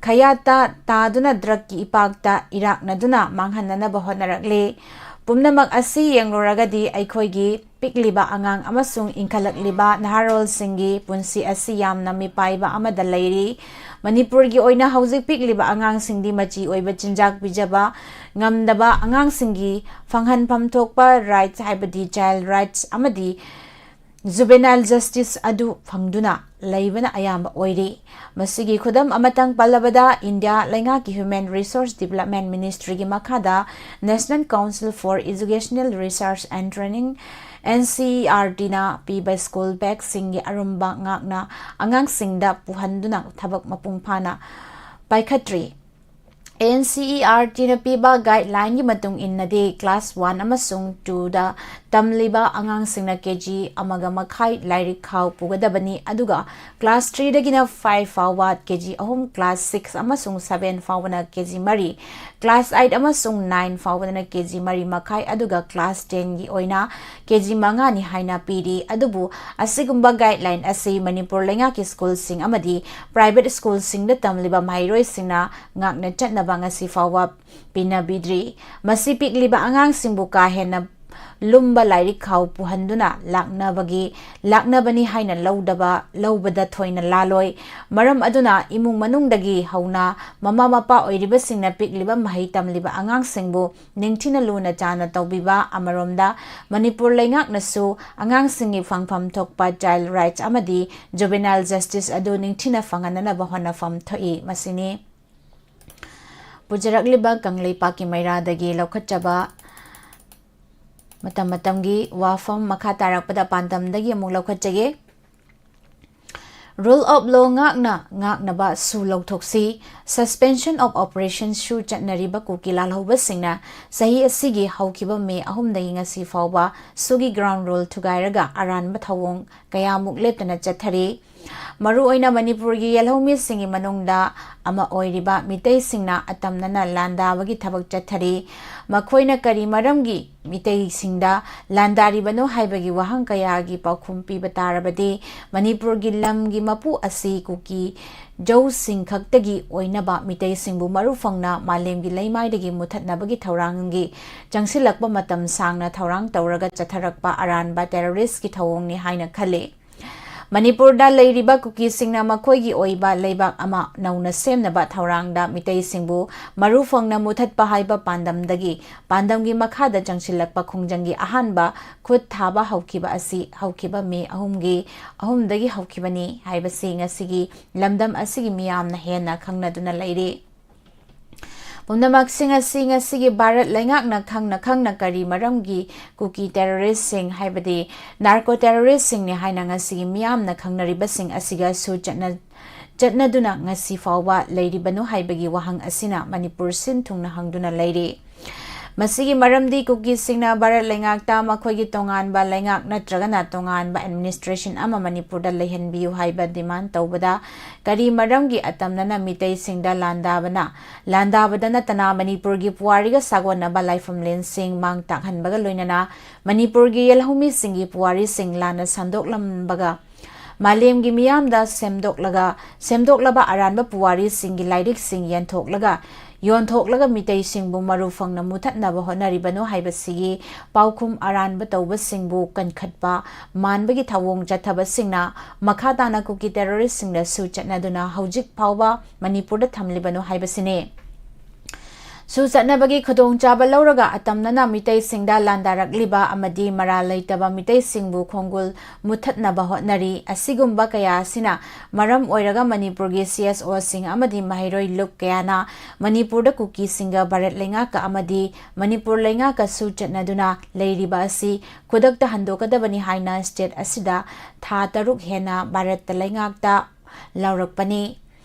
ꯈꯌꯥꯠꯇ ꯇꯥꯗꯨꯅ drugꯀꯤ ꯏꯄꯥꯛꯇ ꯏꯔꯥꯛꯅꯗꯨꯅ ꯃꯥꯡꯍꯟꯅꯅꯕ ꯍꯣꯠꯅꯔꯛꯂꯤ꯫ ꯄꯨꯝꯅꯃꯛ ꯑꯁꯤ ꯌꯦꯡꯂꯨꯔꯒꯗꯤ ꯑꯩꯈꯣꯏꯒꯤ ꯄꯤꯛꯂꯤꯕ ꯑꯉꯥꯡ ꯑꯃꯁꯨꯡ ꯏꯟꯈꯠꯂꯛꯂꯤꯕ ꯅꯍꯥꯔꯣꯜꯁꯤꯡꯒꯤ ꯄꯨꯟꯁꯤ ꯑꯁꯤ ꯌꯥꯝꯅ ꯃꯤꯄꯥꯏꯕ ꯑꯃꯗ ꯂꯩꯔꯤ꯫ ꯃꯅꯤꯄꯨꯔꯒꯤ ꯑꯣꯏꯅ ꯍꯧꯖꯤꯛ ꯄꯤꯛꯂꯤꯕ ꯑꯉꯥꯡꯁꯤꯡꯗꯤ ꯃꯆꯤ ꯑꯣꯏꯕ ꯆꯤꯟꯖꯥꯛ ꯄꯤꯖꯕ ꯉꯝꯗꯕ, ꯑꯉꯥꯡꯁꯤꯡꯒꯤ ꯐꯪꯍꯟꯐꯝ ꯊꯣꯛꯄ rights, ꯍꯥꯏꯕꯗꯤ child rights ꯑꯃꯗꯤ ꯖꯨꯕꯦꯅꯥꯏꯜ ꯖꯁꯇꯤꯁ ꯑꯗꯨ ꯐꯪꯗꯨꯅ ꯂꯩꯕꯅ ꯑꯌꯥꯝꯕ ꯑꯣꯏꯔꯤ꯫ ꯃꯁꯤꯒꯤ ꯈꯨꯗꯝ ꯑꯃꯇꯪ ꯄꯜꯂꯕꯗ, ꯏꯟꯗꯤꯌꯥ ꯂꯩꯉꯥꯛꯀꯤ Human Resource Development Ministry ꯒꯤ ꯃꯈꯥꯗ National Council for Educational Research and Training, N C E R T ꯅ ꯄꯤꯕ ꯁ꯭ꯀꯨꯜ ꯕꯦꯒꯁꯤꯡꯒꯤ ꯑꯔꯨꯝꯕ ꯉꯥꯛꯅ ꯑꯉꯥꯡꯁꯤꯡꯗ ꯄꯨꯍꯟꯗꯨꯅ ꯊꯕꯛ ꯃꯄꯨꯡ ꯐꯥꯅ ꯄꯥꯏꯈꯠꯇ꯭ꯔꯤ꯫ N C E R T ꯅ ꯄꯤꯕ ꯒꯥꯏꯗꯂꯥꯏꯟꯒꯤ ꯃꯇꯨꯡ ꯏꯟꯅꯗꯤ, ꯀ꯭ꯂꯥꯁ ꯋꯥꯟ ꯑꯃꯁꯨꯡ ꯇꯨꯗ ꯇꯝꯂꯤꯕ ꯑꯉꯥꯡꯁꯤꯡꯅ ꯀꯦ ꯖꯤ ꯑꯃꯒ ꯃꯈꯥꯏ ꯂꯥꯏꯔꯤꯛ ꯈꯥꯎ ꯄꯨꯒꯗꯕꯅꯤ, ꯑꯗꯨꯒ ꯀ꯭ꯂꯥꯁ ꯊ꯭ꯔꯤꯗꯒꯤꯅ ꯐꯥꯏꯚ ꯐꯥꯎꯕ ꯀꯦ ꯖꯤ ꯑꯍꯨꯝ, ꯀ꯭ꯂꯥꯁ ꯁꯤꯛꯁ ꯑꯃꯁꯨꯡ ꯁꯚꯦꯟ ꯐꯥꯎꯕꯅ ꯀꯦ ꯖꯤ ꯃꯔꯤ, ꯀ꯭ꯂꯥꯁ ꯑꯩꯠ ꯑꯃꯁꯨꯡ ꯅꯥꯏꯟ ꯐꯥꯎꯕꯗꯅ ꯀꯦ ꯖꯤ ꯃꯔꯤ ꯃꯈꯥꯏ, ꯑꯗꯨꯒ ꯀ꯭ꯂꯥꯁ ꯇꯦꯟꯒꯤ ꯑꯣꯏꯅ ꯀꯦ ꯖꯤ ꯃꯉꯥꯅꯤ ꯍꯥꯏꯅ ꯄꯤꯔꯤ꯫ ꯑꯗꯨꯕꯨ ꯑꯁꯤꯒꯨꯝꯕ ꯒꯥꯏꯗꯂꯥꯏꯟ ꯑꯁꯤ ꯃꯅꯤꯄꯨꯔ ꯂꯩꯉꯥꯛꯀꯤ ꯁ꯭ꯀꯨꯜꯁꯤꯡ ꯑꯃꯗꯤ ꯄ꯭ꯔꯥꯏꯚꯦꯠ ꯁ꯭ꯀꯨꯜꯁꯤꯡꯗ ꯇꯝꯂꯤꯕ ꯃꯍꯩꯔꯣꯏꯁꯤꯡꯅ ꯉꯥꯛꯅ ꯆꯠꯅꯕ ꯉꯁꯤ ꯐꯥꯎꯕ ꯄꯤꯅꯕꯤꯗ꯭ꯔꯤ꯫ ꯃꯁꯤ ꯄꯤꯛꯂꯤꯕ ꯑꯉꯥꯡꯁꯤꯡꯕꯨ ꯀꯥ ꯍꯦꯟꯅ ꯂꯨꯝꯕ ꯂꯥꯏꯔꯤꯛ ꯈꯥꯎ ꯄꯨꯍꯟꯗꯨꯅ ꯂꯥꯛꯅꯕꯒꯤ, ꯂꯥꯛꯅꯕꯅꯤ ꯍꯥꯏꯅ ꯂꯧꯗꯕ, ꯂꯧꯕꯗ ꯊꯣꯏꯅ ꯂꯥꯜꯂꯣꯏ꯫ ꯃꯔꯝ ꯑꯗꯨꯅ ꯏꯃꯨꯡ ꯃꯅꯨꯡꯗꯒꯤ ꯍꯧꯅ ꯃꯃꯥ ꯃꯄꯥ ꯑꯣꯏꯔꯤꯕꯁꯤꯡꯅ ꯄꯤꯛꯂꯤꯕ ꯃꯍꯩ ꯇꯝꯂꯤꯕ ꯑꯉꯥꯡꯁꯤꯡꯕꯨ ꯅꯤꯡꯊꯤꯅ ꯂꯨꯅ ꯆꯥꯟꯅ ꯇꯧꯕꯤꯕ ꯑꯃꯔꯣꯝꯗ, ꯃꯅꯤꯄꯨꯔ ꯂꯩꯉꯥꯛꯅꯁꯨ ꯑꯉꯥꯡꯁꯤꯡꯒꯤ ꯐꯪꯐꯝ ꯊꯣꯛꯄ child rights ꯑꯃꯗꯤ juvenile justice ꯑꯗꯨ ꯅꯤꯡꯊꯤꯅ ꯐꯪꯍꯟꯅꯅꯕ ꯍꯣꯠꯅꯐꯝ ꯊꯣꯛꯏ꯫ ꯃꯁꯤꯅꯤ ꯄꯨꯖꯔꯛꯂꯤꯕ ꯀꯪꯂꯩꯄꯥꯛꯀꯤ ꯃꯩꯔꯥꯗꯒꯤ ꯂꯧꯈꯠꯆꯕ ꯃꯇꯝ ꯃꯇꯝꯒꯤ ꯋꯥꯐꯝ꯫ ꯃꯈꯥ ꯇꯥꯔꯛꯄꯗ ꯄꯥꯟꯗꯝꯗꯒꯤ ꯑꯃꯨꯛ ꯂꯧꯈꯠꯆꯒꯦ꯫ Rule of law ꯉꯥꯛꯅ ꯉꯥꯛꯅꯕ ꯁꯨ ꯂꯧꯊꯣꯛꯁꯤ꯫ Suspension of operation ꯁꯨ ꯆꯠꯅꯔꯤꯕ ꯀꯨꯀꯤ ꯂꯥꯜꯍꯧꯕꯁꯤꯡꯅ ꯆꯍꯤ ꯑꯁꯤꯒꯤ ꯍꯧꯈꯤꯕ ꯃꯦ ꯑꯍꯨꯝꯗꯒꯤ ꯉꯁꯤ ꯐꯥꯎꯕ ꯁꯨꯒꯤ ground rule ꯊꯨꯒꯥꯏꯔꯒ ꯑꯔꯥꯟꯕ ꯊꯧꯑꯣꯡ ꯀꯌꯥꯃꯨꯛ ꯂꯦꯞꯇꯅ ꯆꯠꯊꯔꯤ꯫ ꯃꯔꯨꯑꯣꯏꯅ ꯃꯅꯤꯄꯨꯔꯒꯤ ꯌꯦꯜꯍꯧꯃꯤꯁꯤꯡꯒꯤ ꯃꯅꯨꯡꯗ ꯑꯃ ꯑꯣꯏꯔꯤꯕ ꯃꯤꯇꯩꯁꯤꯡꯅ ꯑꯇꯝꯅꯅ ꯂꯥꯟꯗꯥꯕꯒꯤ ꯊꯕꯛ ꯆꯠꯊꯔꯤ꯫ ꯃꯈꯣꯏꯅ ꯀꯔꯤ ꯃꯔꯝꯒꯤ ꯃꯤꯇꯩꯁꯤꯡꯗ ꯂꯥꯟꯗꯥꯔꯤꯕꯅꯣ ꯍꯥꯏꯕꯒꯤ ꯋꯥꯍꯪ ꯀꯌꯥꯒꯤ ꯄꯥꯎꯈꯨꯝ ꯄꯤꯕ ꯇꯥꯔꯕꯗꯤ, ꯃꯅꯤꯄꯨꯔꯒꯤ ꯂꯝꯒꯤ ꯃꯄꯨ ꯑꯁꯤ ꯀꯨꯀꯤ ꯖꯧꯁꯤꯡ ꯈꯛꯇꯒꯤ ꯑꯣꯏꯅꯕ ꯃꯤꯇꯩꯁꯤꯡꯕꯨ ꯃꯔꯨ ꯐꯪꯅ ꯃꯥꯂꯦꯝꯒꯤ ꯂꯩꯃꯥꯏꯗꯒꯤ ꯃꯨꯊꯠꯅꯕꯒꯤ ꯊꯧꯔꯥꯡꯒꯤ ꯆꯪꯁꯤꯜꯂꯛꯄ ꯃꯇꯝ ꯁꯥꯡꯅ ꯊꯧꯔꯥꯡ ꯇꯧꯔꯒ ꯆꯠꯊꯔꯛꯄ ꯑꯔꯥꯟꯕ terrorist ꯀꯤ ꯊꯧꯑꯣꯡꯅꯤ ꯍꯥꯏꯅ ꯈꯜꯂꯤ꯫ ꯃꯅꯤꯄꯨꯔꯗ ꯂꯩꯔꯤꯕ ꯀꯨꯀꯤꯁꯤꯡꯅ ꯃꯈꯣꯏꯒꯤ ꯑꯣꯏꯕ ꯂꯩꯕꯥꯛ ꯑꯃ ꯅꯧꯅ ꯁꯦꯝꯅꯕ ꯊꯧꯔꯥꯡꯗ ꯃꯤꯇꯩꯁꯤꯡꯕꯨ ꯃꯔꯨ ꯐꯪꯅ ꯃꯨꯊꯠꯄ ꯍꯥꯏꯕ ꯄꯥꯟꯗꯝꯗꯒꯤ, ꯄꯥꯟꯗꯝꯒꯤ ꯃꯈꯥꯗ ꯆꯪꯁꯤꯜꯂꯛꯄ ꯈꯣꯡꯖꯪꯒꯤ ꯑꯍꯥꯟꯕ ꯈꯨꯠ ꯊꯥꯕ ꯍꯧꯈꯤꯕ ꯑꯁꯤ ꯍꯧꯈꯤꯕ ꯃꯦ ꯑꯍꯨꯝꯒꯤ, ꯑꯍꯨꯝꯗꯒꯤ ꯍꯧꯈꯤꯕꯅꯤ ꯍꯥꯏꯕꯁꯤ ꯉꯁꯤꯒꯤ ꯂꯝꯗꯝ ꯑꯁꯤꯒꯤ ꯃꯤꯌꯥꯝꯅ ꯍꯦꯟꯅ ꯈꯪꯅꯗꯨꯅ ꯂꯩꯔꯤ꯫ ꯄꯨꯝꯅꯃꯛꯁꯤꯡ ꯑꯁꯤ ꯉꯁꯤꯒꯤ ꯚꯥꯔꯠ ꯂꯩꯉꯥꯛꯅ ꯈꯪꯅ ꯈꯪꯅ ꯀꯔꯤ ꯃꯔꯝꯒꯤ ꯀꯨꯀꯤ ꯇꯦꯔꯣꯔꯤꯁꯁꯤꯡ, ꯍꯥꯏꯕꯗꯤ ꯅꯥꯔꯀꯣ ꯇꯦꯔꯣꯔꯤꯁꯁꯤꯡꯅꯤ ꯍꯥꯏꯅ ꯉꯁꯤꯒꯤ ꯃꯤꯌꯥꯝꯅ ꯈꯪꯅꯔꯤꯕꯁꯤꯡ ꯑꯁꯤꯒꯁꯨ ꯆꯠꯅ-, ꯆꯠꯅꯗꯨꯅ ꯉꯁꯤ ꯐꯥꯎꯕ ꯂꯩꯔꯤꯕꯅꯣ ꯍꯥꯏꯕꯒꯤ ꯋꯥꯍꯪ ꯑꯁꯤꯅ ꯃꯅꯤꯄꯨꯔ ꯁꯤꯟ ꯊꯨꯡꯅ ꯍꯪꯗꯨꯅ ꯂꯩꯔꯤ꯫ ꯃꯁꯤꯒꯤ ꯃꯔꯝꯗꯤ ꯀꯨꯀꯤꯁꯤꯡꯅ ꯚꯥꯔꯠ ꯂꯩꯉꯥꯛꯇ ꯃꯈꯣꯏꯒꯤ ꯇꯣꯉꯥꯟꯕ ꯂꯩꯉꯥꯛ ꯅꯠꯇ꯭ꯔꯒꯅ ꯇꯣꯉꯥꯟꯕ administration ꯑꯃ ꯃꯅꯤꯄꯨꯔꯗ ꯂꯩꯍꯟꯕꯤꯌꯨ ꯍꯥꯏꯕ demand ꯇꯧꯕꯗ ꯀꯔꯤ ꯃꯔꯝꯒꯤ ꯑꯇꯝꯅꯅ ꯃꯤꯇꯩꯁꯤꯡꯗ ꯂꯥꯟꯗꯥꯕꯅ, ꯂꯥꯟꯗꯥꯕꯗ ꯅꯠꯇꯅ ꯃꯅꯤꯄꯨꯔꯒꯤ ꯄꯨꯋꯥꯔꯤꯒ ꯁꯥꯒꯣꯟꯅꯕ ꯂꯥꯏꯐꯝꯂꯦꯟꯁꯤꯡ ꯃꯥꯡ ꯇꯥꯛꯍꯟꯕꯒ ꯂꯣꯏꯅꯅ ꯃꯅꯤꯄꯨꯔꯒꯤ ꯌꯦꯜꯍꯧꯃꯤꯁꯤꯡꯒꯤ ꯄꯨꯋꯥꯔꯤꯁꯤꯡ ꯂꯥꯟꯅ ꯁꯟꯗꯣꯛꯂꯝꯕꯒ ꯃꯥꯂꯦꯝꯒꯤ ꯃꯤꯌꯥꯝꯗ ꯁꯦꯝꯗꯣꯛꯂꯒ, ꯁꯦꯝꯗꯣꯛꯂꯕ ꯑꯔꯥꯟꯕ ꯄꯨꯋꯥꯔꯤꯁꯤꯡꯒꯤ ꯂꯥꯏꯔꯤꯛꯁꯤꯡ ꯌꯦꯟꯊꯣꯛꯂꯒ, ꯌꯣꯟꯊꯣꯛꯂꯒ ꯃꯤꯇꯩꯁꯤꯡꯕꯨ ꯃꯔꯨ ꯐꯪꯅ ꯃꯨꯊꯠꯅꯕ ꯍꯣꯠꯅꯔꯤꯕꯅꯣ ꯍꯥꯏꯕꯁꯤꯒꯤ ꯄꯥꯎꯈꯨꯝ ꯑꯔꯥꯟꯕ ꯇꯧꯕꯁꯤꯡꯕꯨ ꯀꯟꯈꯠꯄ ꯃꯥꯟꯕꯒꯤ ꯊꯧꯑꯣꯡ ꯆꯠꯊꯕꯁꯤꯡꯅ ꯃꯈꯥ ꯇꯥꯅ ꯀꯨꯀꯤ ꯇꯦꯔꯣꯔꯤꯁꯁꯤꯡꯗꯁꯨ ꯆꯠꯅꯗꯨꯅ ꯍꯧꯖꯤꯛ ꯐꯥꯎꯕ ꯃꯅꯤꯄꯨꯔꯗ ꯊꯝꯂꯤꯕꯅꯣ ꯍꯥꯏꯕꯁꯤꯅꯤ꯫ ꯁꯨ ꯆꯠꯅꯕꯒꯤ ꯈꯨꯗꯣꯡꯆꯥꯕ ꯂꯧꯔꯒ ꯑꯇꯝꯅꯅ ꯃꯤꯇꯩꯁꯤꯡꯗ ꯂꯥꯟꯗꯥꯔꯛꯂꯤꯕ ꯑꯃꯗꯤ ꯃꯔꯥꯜ ꯂꯩꯇꯕ ꯃꯤꯇꯩꯁꯤꯡꯕꯨ ꯈꯣꯡꯒꯨꯜ ꯃꯨꯊꯠꯅꯕ ꯍꯣꯠꯅꯔꯤ꯫ ꯑꯁꯤꯒꯨꯝꯕ ꯀꯌꯥ ꯑꯁꯤꯅ ꯃꯔꯝ ꯑꯣꯏꯔꯒ ꯃꯅꯤꯄꯨꯔꯒꯤ CSOꯁꯤꯡ ꯑꯃꯗꯤ ꯃꯍꯩꯔꯣꯏ ꯂꯨꯞ ꯀꯌꯥꯅ ꯃꯅꯤꯄꯨꯔꯗ ꯀꯨꯀꯤꯁꯤꯡꯒ ꯚꯥꯔꯠ ꯂꯩꯉꯥꯛꯀ ꯑꯃꯗꯤ ꯃꯅꯤꯄꯨꯔ ꯂꯩꯉꯥꯛꯀꯁꯨ ꯆꯠꯅꯗꯨꯅ ꯂꯩꯔꯤꯕ ꯑꯁꯤ ꯈꯨꯗꯛꯇ ꯍꯟꯗꯣꯛꯀꯗꯕꯅꯤ ꯍꯥꯏꯅ state ꯑꯁꯤꯗ ꯊꯥ ꯇꯔꯨꯛ ꯍꯦꯟꯅ ꯚꯥꯔꯠꯇ ꯂꯩꯉꯥꯛꯇ ꯂꯥꯎꯔꯛꯄꯅꯤ꯫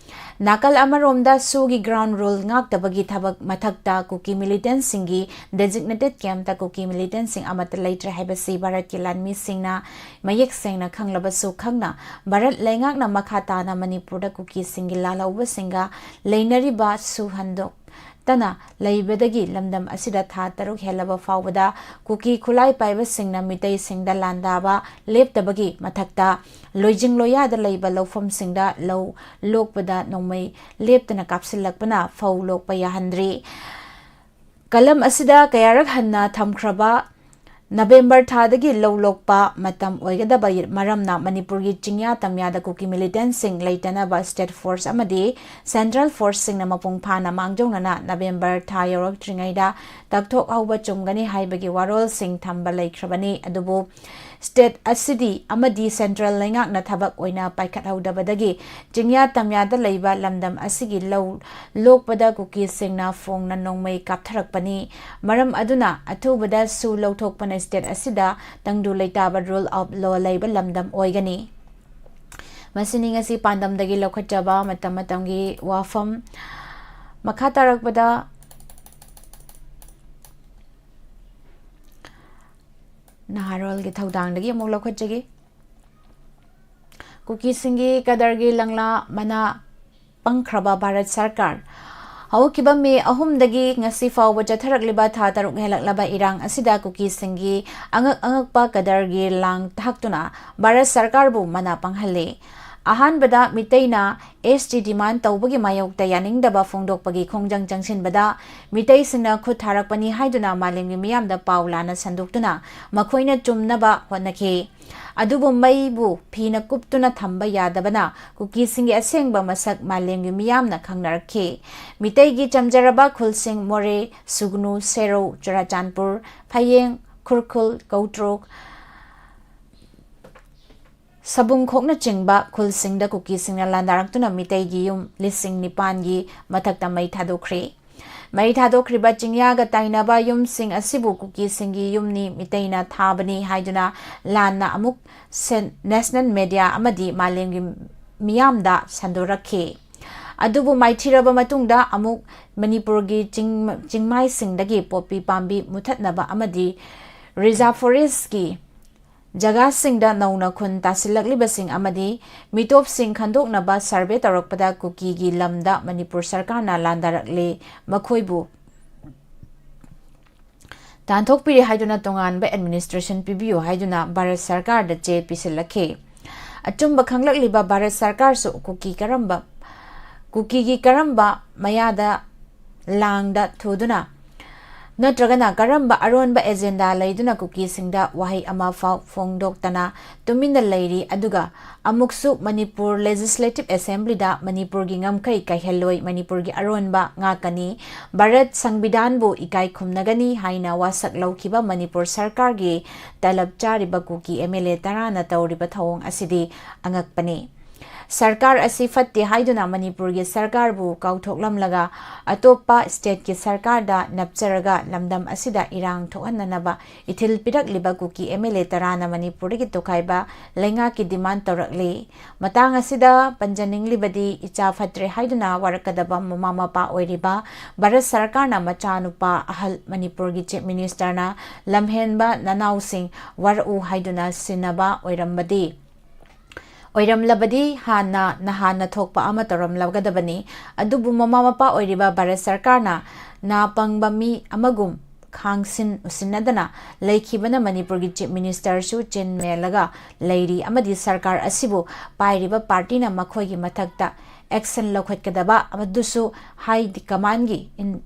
ꯅꯥꯀꯜ ꯑꯃꯔꯣꯝꯗ ꯁꯨꯒꯤ ground rule ꯉꯥꯛꯇꯕꯒꯤ ꯊꯕꯛ ꯃꯊꯛꯇ ꯀꯨꯀꯤ militantꯁꯤꯡꯒꯤ designated campꯇ ꯀꯨꯀꯤ militantꯁꯤꯡ ꯑꯃꯠꯇ ꯂꯩꯇ꯭ꯔꯦ ꯍꯥꯏꯕꯁꯤ ꯚꯥꯔꯠꯀꯤ ꯂꯥꯟꯃꯤꯁꯤꯡꯅ ꯃꯌꯦꯛ ꯁꯦꯡꯅ ꯈꯪꯂꯕꯁꯨ ꯈꯪꯅ, ꯚꯥꯔꯠ ꯂꯩꯉꯥꯛꯅ ꯃꯈꯥ ꯇꯥꯅ ꯃꯅꯤꯄꯨꯔꯗ ꯀꯨꯀꯤꯁꯤꯡꯒꯤ ꯂꯥꯜꯍꯧꯕꯁꯤꯡꯒ ꯂꯩꯅꯔꯤꯕ ꯁꯨ ꯍꯟꯗꯣꯛꯇꯅ ꯂꯩꯕꯗꯒꯤ ꯂꯝꯗꯝ ꯑꯁꯤꯗ ꯊꯥ ꯇꯔꯨꯛ ꯍꯦꯜꯂꯕ ꯐꯥꯎꯕꯗ ꯀꯨꯀꯤ ꯈꯨꯠꯂꯥꯏ ꯄꯥꯏꯕꯁꯤꯡꯅ ꯃꯤꯇꯩꯁꯤꯡꯗ ꯂꯥꯟꯗꯥꯕ ꯂꯦꯞꯇꯕꯒꯤ ꯃꯊꯛꯇ, ꯂꯣꯏꯖꯤꯡ ꯂꯣꯌꯥꯗ ꯂꯩꯕ ꯂꯧꯐꯝꯁꯤꯡꯗ ꯂꯧ ꯂꯣꯛꯄꯗ ꯅꯣꯡꯃꯩ ꯂꯦꯞꯇꯅ ꯀꯥꯞꯁꯤꯜꯂꯛꯄꯅ ꯐꯧ ꯂꯣꯛꯄ ꯌꯥꯍꯟꯗ꯭ꯔꯤ꯫ ꯀꯂꯝ ꯑꯁꯤꯗ ꯀꯌꯥꯔꯛ ꯍꯟꯅ ꯊꯝꯈ꯭ꯔꯕ ꯅꯕꯦꯝꯕꯔ ꯊꯥꯗꯒꯤ ꯂꯧ ꯂꯣꯛꯄ ꯃꯇꯝ ꯑꯣꯏꯒꯗꯕ ꯃꯔꯝꯅ ꯃꯅꯤꯄꯨꯔꯒꯤ ꯆꯤꯡꯌꯥ ꯇꯝꯌꯥꯗ ꯀꯨꯀꯤ ꯃꯤꯂꯤꯇꯦꯟꯁꯤꯡ ꯂꯩꯇꯅꯕ ꯁ꯭ꯇꯦꯠ ꯐꯣꯔꯁ ꯑꯃꯗꯤ ꯁꯦꯟꯇ꯭ꯔꯦꯜ ꯐꯣꯔꯁꯁꯤꯡꯅ ꯃꯄꯨꯡ ꯐꯥꯅ ꯃꯥꯡꯖꯧꯅꯅ ꯅꯕꯦꯝꯕꯔ ꯊꯥ ꯌꯧꯔꯛꯇ꯭ꯔꯤꯉꯩꯗ ꯇꯛꯊꯣꯛꯍꯧꯕ ꯆꯨꯝꯒꯅꯤ ꯍꯥꯏꯕꯒꯤ ꯋꯥꯔꯣꯜꯁꯤꯡ ꯊꯝꯕ ꯂꯩꯈ꯭ꯔꯕꯅꯤ꯫ ꯑꯗꯨꯕꯨ ꯁ꯭ꯇꯦꯠ ꯑꯁꯤꯗꯤ ꯑꯃꯗꯤ ꯁꯦꯟꯇ꯭ꯔꯦꯜ ꯂꯩꯉꯥꯛꯅ ꯊꯕꯛ ꯑꯣꯏꯅ ꯄꯥꯏꯈꯠꯍꯧꯗꯕꯗꯒꯤ ꯆꯤꯡꯌꯥ ꯇꯝꯌꯥꯗ ꯂꯩꯕ ꯂꯝꯗꯝ ꯑꯁꯤꯒꯤ ꯂꯧ ꯂꯣꯛꯄꯗ ꯀꯨꯀꯤꯁꯤꯡꯅ ꯐꯣꯡꯅ ꯅꯣꯡꯃꯩ ꯀꯥꯞꯊꯔꯛꯄꯅꯤ꯫ ꯃꯔꯝ ꯑꯗꯨꯅ ꯑꯊꯨꯕꯗ ꯁꯨ ꯂꯧꯊꯣꯛꯄꯅ ꯁ꯭ꯇꯦꯠ ꯑꯁꯤꯗ ꯇꯪꯗꯨ ꯂꯩꯇꯥꯕ ꯔꯨꯜ ꯑꯣꯐ ꯂꯣ ꯂꯩꯕ ꯂꯝꯗꯝ ꯑꯣꯏꯒꯅꯤ꯫ ꯃꯁꯤꯅꯤ ꯉꯁꯤ ꯄꯥꯟꯗꯝꯗꯒꯤ ꯂꯧꯈꯠꯆꯕ ꯃꯇꯝ ꯃꯇꯝꯒꯤ ꯋꯥꯐꯝ꯫ ꯃꯈꯥ ꯇꯥꯔꯛꯄꯗ ꯅꯍꯥꯔꯣꯜꯒꯤ ꯊꯧꯗꯥꯡꯗꯒꯤ ꯑꯃꯨꯛ ꯂꯧꯈꯠꯆꯒꯦ꯫ ꯀꯨꯀꯤꯁꯤꯡꯒꯤ ꯀꯗꯔꯒꯤ ꯂꯪꯂꯥ ꯃꯅꯥ ꯄꯪꯈ꯭ꯔꯕ ꯚꯥꯔꯠ ꯁꯔꯀꯥꯔ꯫ ꯍꯧꯈꯤꯕ ꯃꯦ ꯑꯍꯨꯝꯗꯒꯤ ꯉꯁꯤ ꯐꯥꯎꯕ ꯆꯠꯊꯔꯛꯂꯤꯕ ꯊꯥ ꯇꯔꯨꯛ ꯍꯦꯜꯂꯛꯂꯕ ꯏꯔꯥꯡ ꯑꯁꯤꯗ ꯀꯨꯀꯤꯁꯤꯡꯒꯤ ꯑꯉꯛ ꯑꯉꯛꯄ ꯀꯗꯔꯒꯤ ꯂꯥꯡ ꯊꯥꯛꯇꯨꯅ ꯚꯥꯔꯠ ꯁꯔꯀꯥꯔꯕꯨ ꯃꯅꯥ ꯄꯪꯍꯜꯂꯦ꯫ ꯑꯍꯥꯟꯕꯗ ꯃꯤꯇꯩꯅ ꯑꯦꯁ ꯇꯤ ꯗꯤꯃꯥꯟ ꯇꯧꯕꯒꯤ ꯃꯥꯌꯣꯛꯇ ꯌꯥꯅꯤꯡꯗꯕ ꯐꯣꯡꯗꯣꯛꯄꯒꯤ ꯈꯣꯡꯖꯪ ꯆꯪꯁꯤꯟꯕꯗ ꯃꯤꯇꯩꯁꯤꯡꯅ ꯈꯨꯠ ꯊꯥꯔꯛꯄꯅꯤ ꯍꯥꯏꯗꯨꯅ ꯃꯥꯂꯦꯝꯒꯤ ꯃꯤꯌꯥꯝꯗ ꯄꯥꯎ ꯂꯥꯟꯅ ꯁꯟꯗꯣꯛꯇꯨꯅ ꯃꯈꯣꯏꯅ ꯆꯨꯝꯅꯕ ꯍꯣꯠꯅꯈꯤ꯫ ꯑꯗꯨꯕꯨ ꯃꯩꯕꯨ ꯐꯤꯅ ꯀꯨꯞꯇꯨꯅ ꯊꯝꯕ ꯌꯥꯗꯕꯅ ꯀꯨꯀꯤꯁꯤꯡꯒꯤ ꯑꯁꯦꯡꯕ ꯃꯁꯛ ꯃꯥꯂꯦꯝꯒꯤ ꯃꯤꯌꯥꯝꯅ ꯈꯪꯅꯔꯛꯈꯤ꯫ ꯃꯤꯇꯩꯒꯤ ꯆꯝꯖꯔꯕ ꯈꯨꯜꯁꯤꯡ ꯃꯣꯔꯦ, ꯁꯨꯒꯅꯨ, ꯁꯦꯔꯧ, ꯆꯨꯔꯥꯆꯥꯟꯄꯨꯔ, ꯐꯌꯦꯡ, ꯈꯨꯔꯈꯨꯜ, ꯀꯧꯇ꯭ꯔꯣꯛ, ꯁꯕꯨꯡꯈꯣꯛꯅꯆꯤꯡꯕ ꯈꯨꯜꯁꯤꯡꯗ ꯀꯨꯀꯤꯁꯤꯡꯅ ꯂꯥꯟꯗꯥꯔꯛꯇꯨꯅ ꯃꯤꯇꯩꯒꯤ ꯌꯨꯝ ꯂꯤꯁꯤꯡ ꯅꯤꯄꯥꯟꯒꯤ ꯃꯊꯛꯇ ꯃꯩ ꯊꯥꯗꯣꯛꯈ꯭ꯔꯤ꯫ ꯃꯩ ꯊꯥꯗꯣꯛꯈ꯭ꯔꯤꯕ ꯆꯤꯡꯌꯥꯒ ꯇꯥꯏꯅꯕ ꯌꯨꯝꯁꯤꯡ ꯑꯁꯤꯕꯨ ꯀꯨꯀꯤꯁꯤꯡꯒꯤ ꯌꯨꯝꯅꯤ, ꯃꯤꯇꯩꯅ ꯊꯥꯕꯅꯤ ꯍꯥꯏꯗꯨꯅ ꯂꯥꯟꯅ ꯑꯃꯨꯛ ꯁꯦꯟ-, ꯅꯦꯁꯅꯦꯜ ꯃꯦꯗꯤꯌꯥ ꯑꯃꯗꯤ ꯃꯥꯂꯦꯝꯒꯤ ꯃꯤꯌꯥꯝꯗ ꯁꯟꯗꯣꯔꯛꯈꯤ꯫ ꯑꯗꯨꯕꯨ ꯃꯥꯏꯊꯤꯔꯕ ꯃꯇꯨꯡꯗ ꯑꯃꯨꯛ ꯃꯅꯤꯄꯨꯔꯒꯤ ꯆꯤꯡ-, ꯆꯤꯡꯃꯥꯏꯁꯤꯡꯗꯒꯤ ꯄꯣꯄꯤ ꯄꯥꯝꯕꯤ ꯃꯨꯊꯠꯅꯕ ꯑꯃꯗꯤ ꯔꯤꯖꯥꯔꯚ ꯐꯣꯔꯦꯁ꯭ꯠꯀꯤ ꯖꯒꯥꯁꯤꯡꯗ ꯅꯧꯅ ꯈꯨꯟ ꯇꯥꯁꯤꯜꯂꯛꯂꯤꯕꯁꯤꯡ ꯑꯃꯗꯤ ꯃꯤꯇꯣꯞꯁꯤꯡ ꯈꯟꯗꯣꯛꯅꯕ ꯁꯔꯚꯦ ꯇꯧꯔꯛꯄꯗ ꯀꯨꯀꯤꯒꯤ ꯂꯝꯗ ꯃꯅꯤꯄꯨꯔ ꯁꯔꯀꯥꯔꯅ ꯂꯥꯟꯗꯥꯔꯛꯂꯦ, ꯃꯈꯣꯏꯕꯨ ꯇꯥꯟꯊꯣꯛꯄꯤꯔꯦ ꯍꯥꯏꯗꯨꯅ ꯇꯣꯉꯥꯟꯕ ꯑꯦꯗꯃꯤꯅꯤꯁꯇ꯭ꯔꯦꯁꯟ ꯄꯤꯕꯤꯌꯨ ꯍꯥꯏꯗꯨꯅ ꯚꯥꯔꯠ ꯁꯔꯀꯥꯔꯗ ꯆꯦ ꯄꯤꯁꯤꯜꯂꯛꯈꯤ꯫ ꯑꯆꯨꯝꯕ ꯈꯪꯂꯛꯂꯤꯕ ꯚꯥꯔꯠ ꯁꯔꯀꯥꯔꯁꯨ ꯀꯨꯀꯤ ꯀꯔꯝꯕ, ꯀꯨꯀꯤꯒꯤ ꯀꯔꯝꯕ ꯃꯌꯥꯗ ꯂꯥꯡꯗ ꯊꯨꯗꯨꯅ ꯅꯠꯇ꯭ꯔꯒꯅ ꯀꯔꯝꯕ ꯑꯔꯣꯟꯕ ꯑꯦꯖꯦꯟꯗꯥ ꯂꯩꯗꯨꯅ ꯀꯨꯀꯤꯁꯤꯡꯗ ꯋꯥꯍꯩ ꯑꯃ ꯐꯥꯎ ꯐꯣꯡꯗꯣꯛꯇꯅ ꯇꯨꯃꯤꯟꯅ ꯂꯩꯔꯤ? ꯑꯗꯨꯒ ꯑꯃꯨꯛꯁꯨ ꯃꯅꯤꯄꯨꯔ Legislative Assemblyꯗ ꯃꯅꯤꯄꯨꯔꯒꯤ ꯉꯝꯈꯩ ꯀꯥꯏꯍꯜꯂꯣꯏ, ꯃꯅꯤꯄꯨꯔꯒꯤ ꯑꯔꯣꯟꯕ ꯉꯥꯛꯀꯅꯤ, ꯚꯥꯔꯠ ꯁꯪꯕꯤꯙꯥꯟꯕꯨ ꯏꯀꯥꯏ ꯈꯨꯝꯅꯒꯅꯤ ꯍꯥꯏꯅ ꯋꯥꯁꯛ ꯂꯧꯈꯤꯕ ꯃꯅꯤꯄꯨꯔ ꯁꯔꯀꯥꯔꯒꯤ ꯇꯂꯕ ꯆꯥꯔꯤꯕ ꯀꯨꯀꯤ MLA ꯇꯔꯥꯅ ꯇꯧꯔꯤꯕ ꯊꯧꯑꯣꯡ ꯑꯁꯤꯗꯤ ꯑꯉꯛꯄꯅꯤ꯫ ꯁꯔꯀꯥꯔ ꯑꯁꯤ ꯐꯠꯇꯦ ꯍꯥꯏꯗꯨꯅ ꯃꯅꯤꯄꯨꯔꯒꯤ ꯁꯔꯀꯥꯔꯕꯨ ꯀꯥꯎꯊꯣꯛꯂꯝꯂꯒ ꯑꯇꯣꯞꯄ stateꯀꯤ ꯁꯔꯀꯥꯔꯗ ꯅꯞꯆꯔꯒ ꯂꯝꯗꯝ ꯑꯁꯤꯗ ꯏꯔꯥꯡ ꯊꯣꯛꯍꯟꯅꯅꯕ ꯏꯊꯤꯜ ꯄꯤꯔꯛꯂꯤꯕ ꯀꯨꯀꯤ MLA ꯇꯔꯥꯅ ꯃꯅꯤꯄꯨꯔꯗꯒꯤ ꯇꯣꯈꯥꯏꯕ ꯂꯩꯉꯥꯛꯀꯤ demand ꯇꯧꯔꯛꯂꯤ꯫ ꯃꯇꯥꯡ ꯑꯁꯤꯗ ꯄꯟꯖꯅꯤꯡꯂꯤꯕꯗꯤ, ꯏꯆꯥ ꯐꯠꯇ꯭ꯔꯦ ꯍꯥꯏꯗꯨꯅ ꯋꯥꯔꯛꯀꯗꯕ ꯃꯃꯥ ꯃꯄꯥ ꯑꯣꯏꯔꯤꯕ ꯚꯥꯔꯠ ꯁꯔꯀꯥꯔꯅ ꯃꯆꯥꯅꯨꯄꯥ ꯑꯍꯜ ꯃꯅꯤꯄꯨꯔꯒꯤ Chief Ministerꯅ ꯂꯝꯍꯦꯟꯕ ꯅꯅꯥꯎꯁꯤꯡ ꯋꯥꯔꯛꯎ ꯍꯥꯏꯗꯨꯅ ꯁꯤꯟꯅꯕ ꯑꯣꯏꯔꯝꯕꯗꯤ, ꯑꯣꯏꯔꯝꯂꯕꯗꯤ ꯍꯥꯟꯅ ꯅꯍꯥꯟꯅ ꯊꯣꯛꯄ ꯑꯃ ꯇꯧꯔꯝꯂꯒꯗꯕꯅꯤ꯫ ꯑꯗꯨꯕꯨ ꯃꯃꯥ ꯃꯄꯥ ꯑꯣꯏꯔꯤꯕ ꯚꯥꯔꯠ ꯁꯔꯀꯥꯔꯅ ꯅꯥ ꯄꯪꯕ ꯃꯤ ꯑꯃꯒꯨꯝ ꯈꯥꯡꯁꯤꯟ ꯎꯁꯤꯟꯅꯗꯅ ꯂꯩꯈꯤꯕꯅ ꯃꯅꯤꯄꯨꯔꯒꯤ Chief Ministerꯁꯨ ꯆꯤꯟ ꯃꯦꯜꯂꯒ ꯂꯩꯔꯤ ꯑꯃꯗꯤ ꯁꯔꯀꯥꯔ ꯑꯁꯤꯕꯨ ꯄꯥꯏꯔꯤꯕ partyꯅ ꯃꯈꯣꯏꯒꯤ ꯃꯊꯛꯇ action ꯂꯧꯈꯠꯀꯗꯕ ꯑꯗꯨꯁꯨ high commandꯒꯤ in-,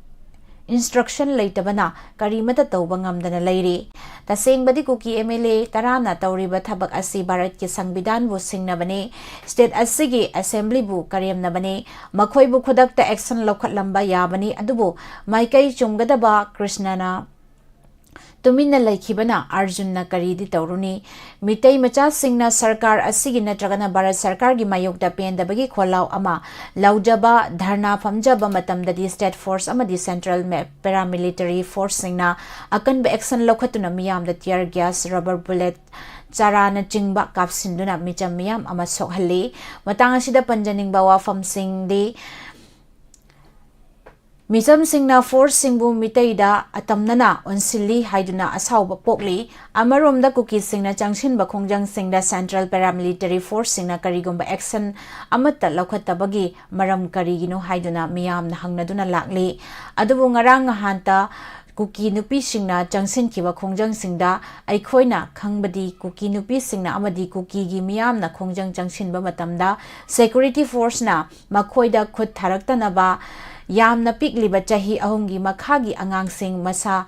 instruction ꯂꯩꯇꯕꯅ ꯀꯔꯤꯃꯠꯇ ꯇꯧꯕ ꯉꯝꯗꯅ ꯂꯩꯔꯤ꯫ ꯇꯁꯦꯡꯕꯗꯤ ꯀꯨꯀꯤ MLA ꯇꯔꯥꯅ ꯇꯧꯔꯤꯕ ꯊꯕꯛ ꯑꯁꯤ ꯚꯥꯔꯠꯀꯤ ꯁꯪꯕꯤꯙꯥꯟꯕꯨ ꯁꯤꯡꯅꯕꯅꯤ, state ꯑꯁꯤꯒꯤ Assemblyꯕꯨ ꯀꯔꯦꯝꯅꯕꯅꯤ꯫ ꯃꯈꯣꯏꯕꯨ ꯈꯨꯗꯛꯇ action ꯂꯧꯈꯠꯂꯝꯕ ꯌꯥꯕꯅꯤ, ꯑꯗꯨꯕꯨ ꯃꯥꯏꯀꯩ ꯆꯨꯝꯒꯗꯕ ꯀ꯭ꯔꯤꯁꯅꯅ ꯇꯨꯃꯤꯟꯅ ꯂꯩꯈꯤꯕꯅ ꯑꯔꯖꯨꯟꯅ ꯀꯔꯤꯗꯤ ꯇꯧꯔꯨꯅꯤ? ꯃꯤꯇꯩ ꯃꯆꯥꯁꯤꯡꯅ ꯁꯔꯀꯥꯔ ꯑꯁꯤꯒꯤ ꯅꯠꯇ꯭ꯔꯒꯅ ꯚꯥꯔꯠ ꯁꯔꯀꯥꯔꯒꯤ ꯃꯥꯌꯣꯛꯇ ꯄꯦꯟꯗꯕꯒꯤ ꯈꯣꯜꯂꯥꯎ ꯑꯃ ꯂꯧꯖꯕ, ꯙꯔꯅꯥ ꯐꯝꯖꯕ ꯃꯇꯝꯗꯗꯤ state force ꯑꯃꯗꯤ central ꯃꯦ-, paramilitary forceꯁꯤꯡꯅ ꯑꯀꯟꯕ action ꯂꯧꯈꯠꯇꯨꯅ ꯃꯤꯌꯥꯝꯗ tear gas, rubber bullet, ꯆꯥꯔꯥꯅꯆꯤꯡꯕ ꯀꯥꯞꯁꯤꯟꯗꯨꯅ ꯃꯤꯆꯝ ꯃꯤꯌꯥꯝ ꯑꯃ ꯁꯣꯛꯍꯜꯂꯤ꯫ ꯃꯇꯥꯡ ꯑꯁꯤꯗ ꯄꯟꯖꯅꯤꯡꯕ ꯋꯥꯐꯝꯁꯤꯡꯗꯤ, ꯃꯤꯆꯝꯁꯤꯡꯅ forceꯁꯤꯡꯕꯨ ꯃꯤꯇꯩꯗ ꯑꯇꯝꯅꯅ ꯑꯣꯟꯁꯤꯜꯂꯤ ꯍꯥꯏꯗꯨꯅ ꯑꯁꯥꯎꯕ ꯄꯣꯛꯂꯤ꯫ ꯑꯃꯔꯣꯝꯗ ꯀꯨꯀꯤꯁꯤꯡꯅ ꯆꯪꯁꯤꯟꯕ ꯈꯣꯡꯖꯪꯁꯤꯡꯗ central paramilitary forceꯁꯤꯡꯅ ꯀꯔꯤꯒꯨꯝꯕ action ꯑꯃꯠꯇ ꯂꯧꯈꯠꯇꯕꯒꯤ ꯃꯔꯝ ꯀꯔꯤꯒꯤꯅꯣ ꯍꯥꯏꯗꯨꯅ ꯃꯤꯌꯥꯝꯅ ꯍꯪꯅꯗꯨꯅ ꯂꯥꯛꯂꯤ꯫ ꯑꯗꯨꯕꯨ ꯉꯔꯥꯡ ꯅꯍꯥꯟꯇ ꯀꯨꯀꯤ ꯅꯨꯄꯤꯁꯤꯡꯅ ꯆꯪꯁꯤꯟꯈꯤꯕ ꯈꯣꯡꯖꯪꯁꯤꯡꯗ ꯑꯩꯈꯣꯏꯅ ꯈꯪꯕꯗꯤ ꯀꯨꯀꯤ ꯅꯨꯄꯤꯁꯤꯡꯅ ꯑꯃꯗꯤ ꯀꯨꯀꯤꯒꯤ ꯃꯤꯌꯥꯝꯅ ꯈꯣꯡꯖꯪ ꯆꯪꯁꯤꯟꯕ ꯃꯇꯝꯗ security forceꯅ ꯃꯈꯣꯏꯗ ꯈꯨꯠ ꯊꯥꯔꯛꯇꯅꯕ ꯌꯥꯝꯅ ꯄꯤꯛꯂꯤꯕ ꯆꯍꯤ ꯑꯍꯨꯝꯒꯤ ꯃꯈꯥꯒꯤ ꯑꯉꯥꯡꯁꯤꯡ ꯃꯁꯥ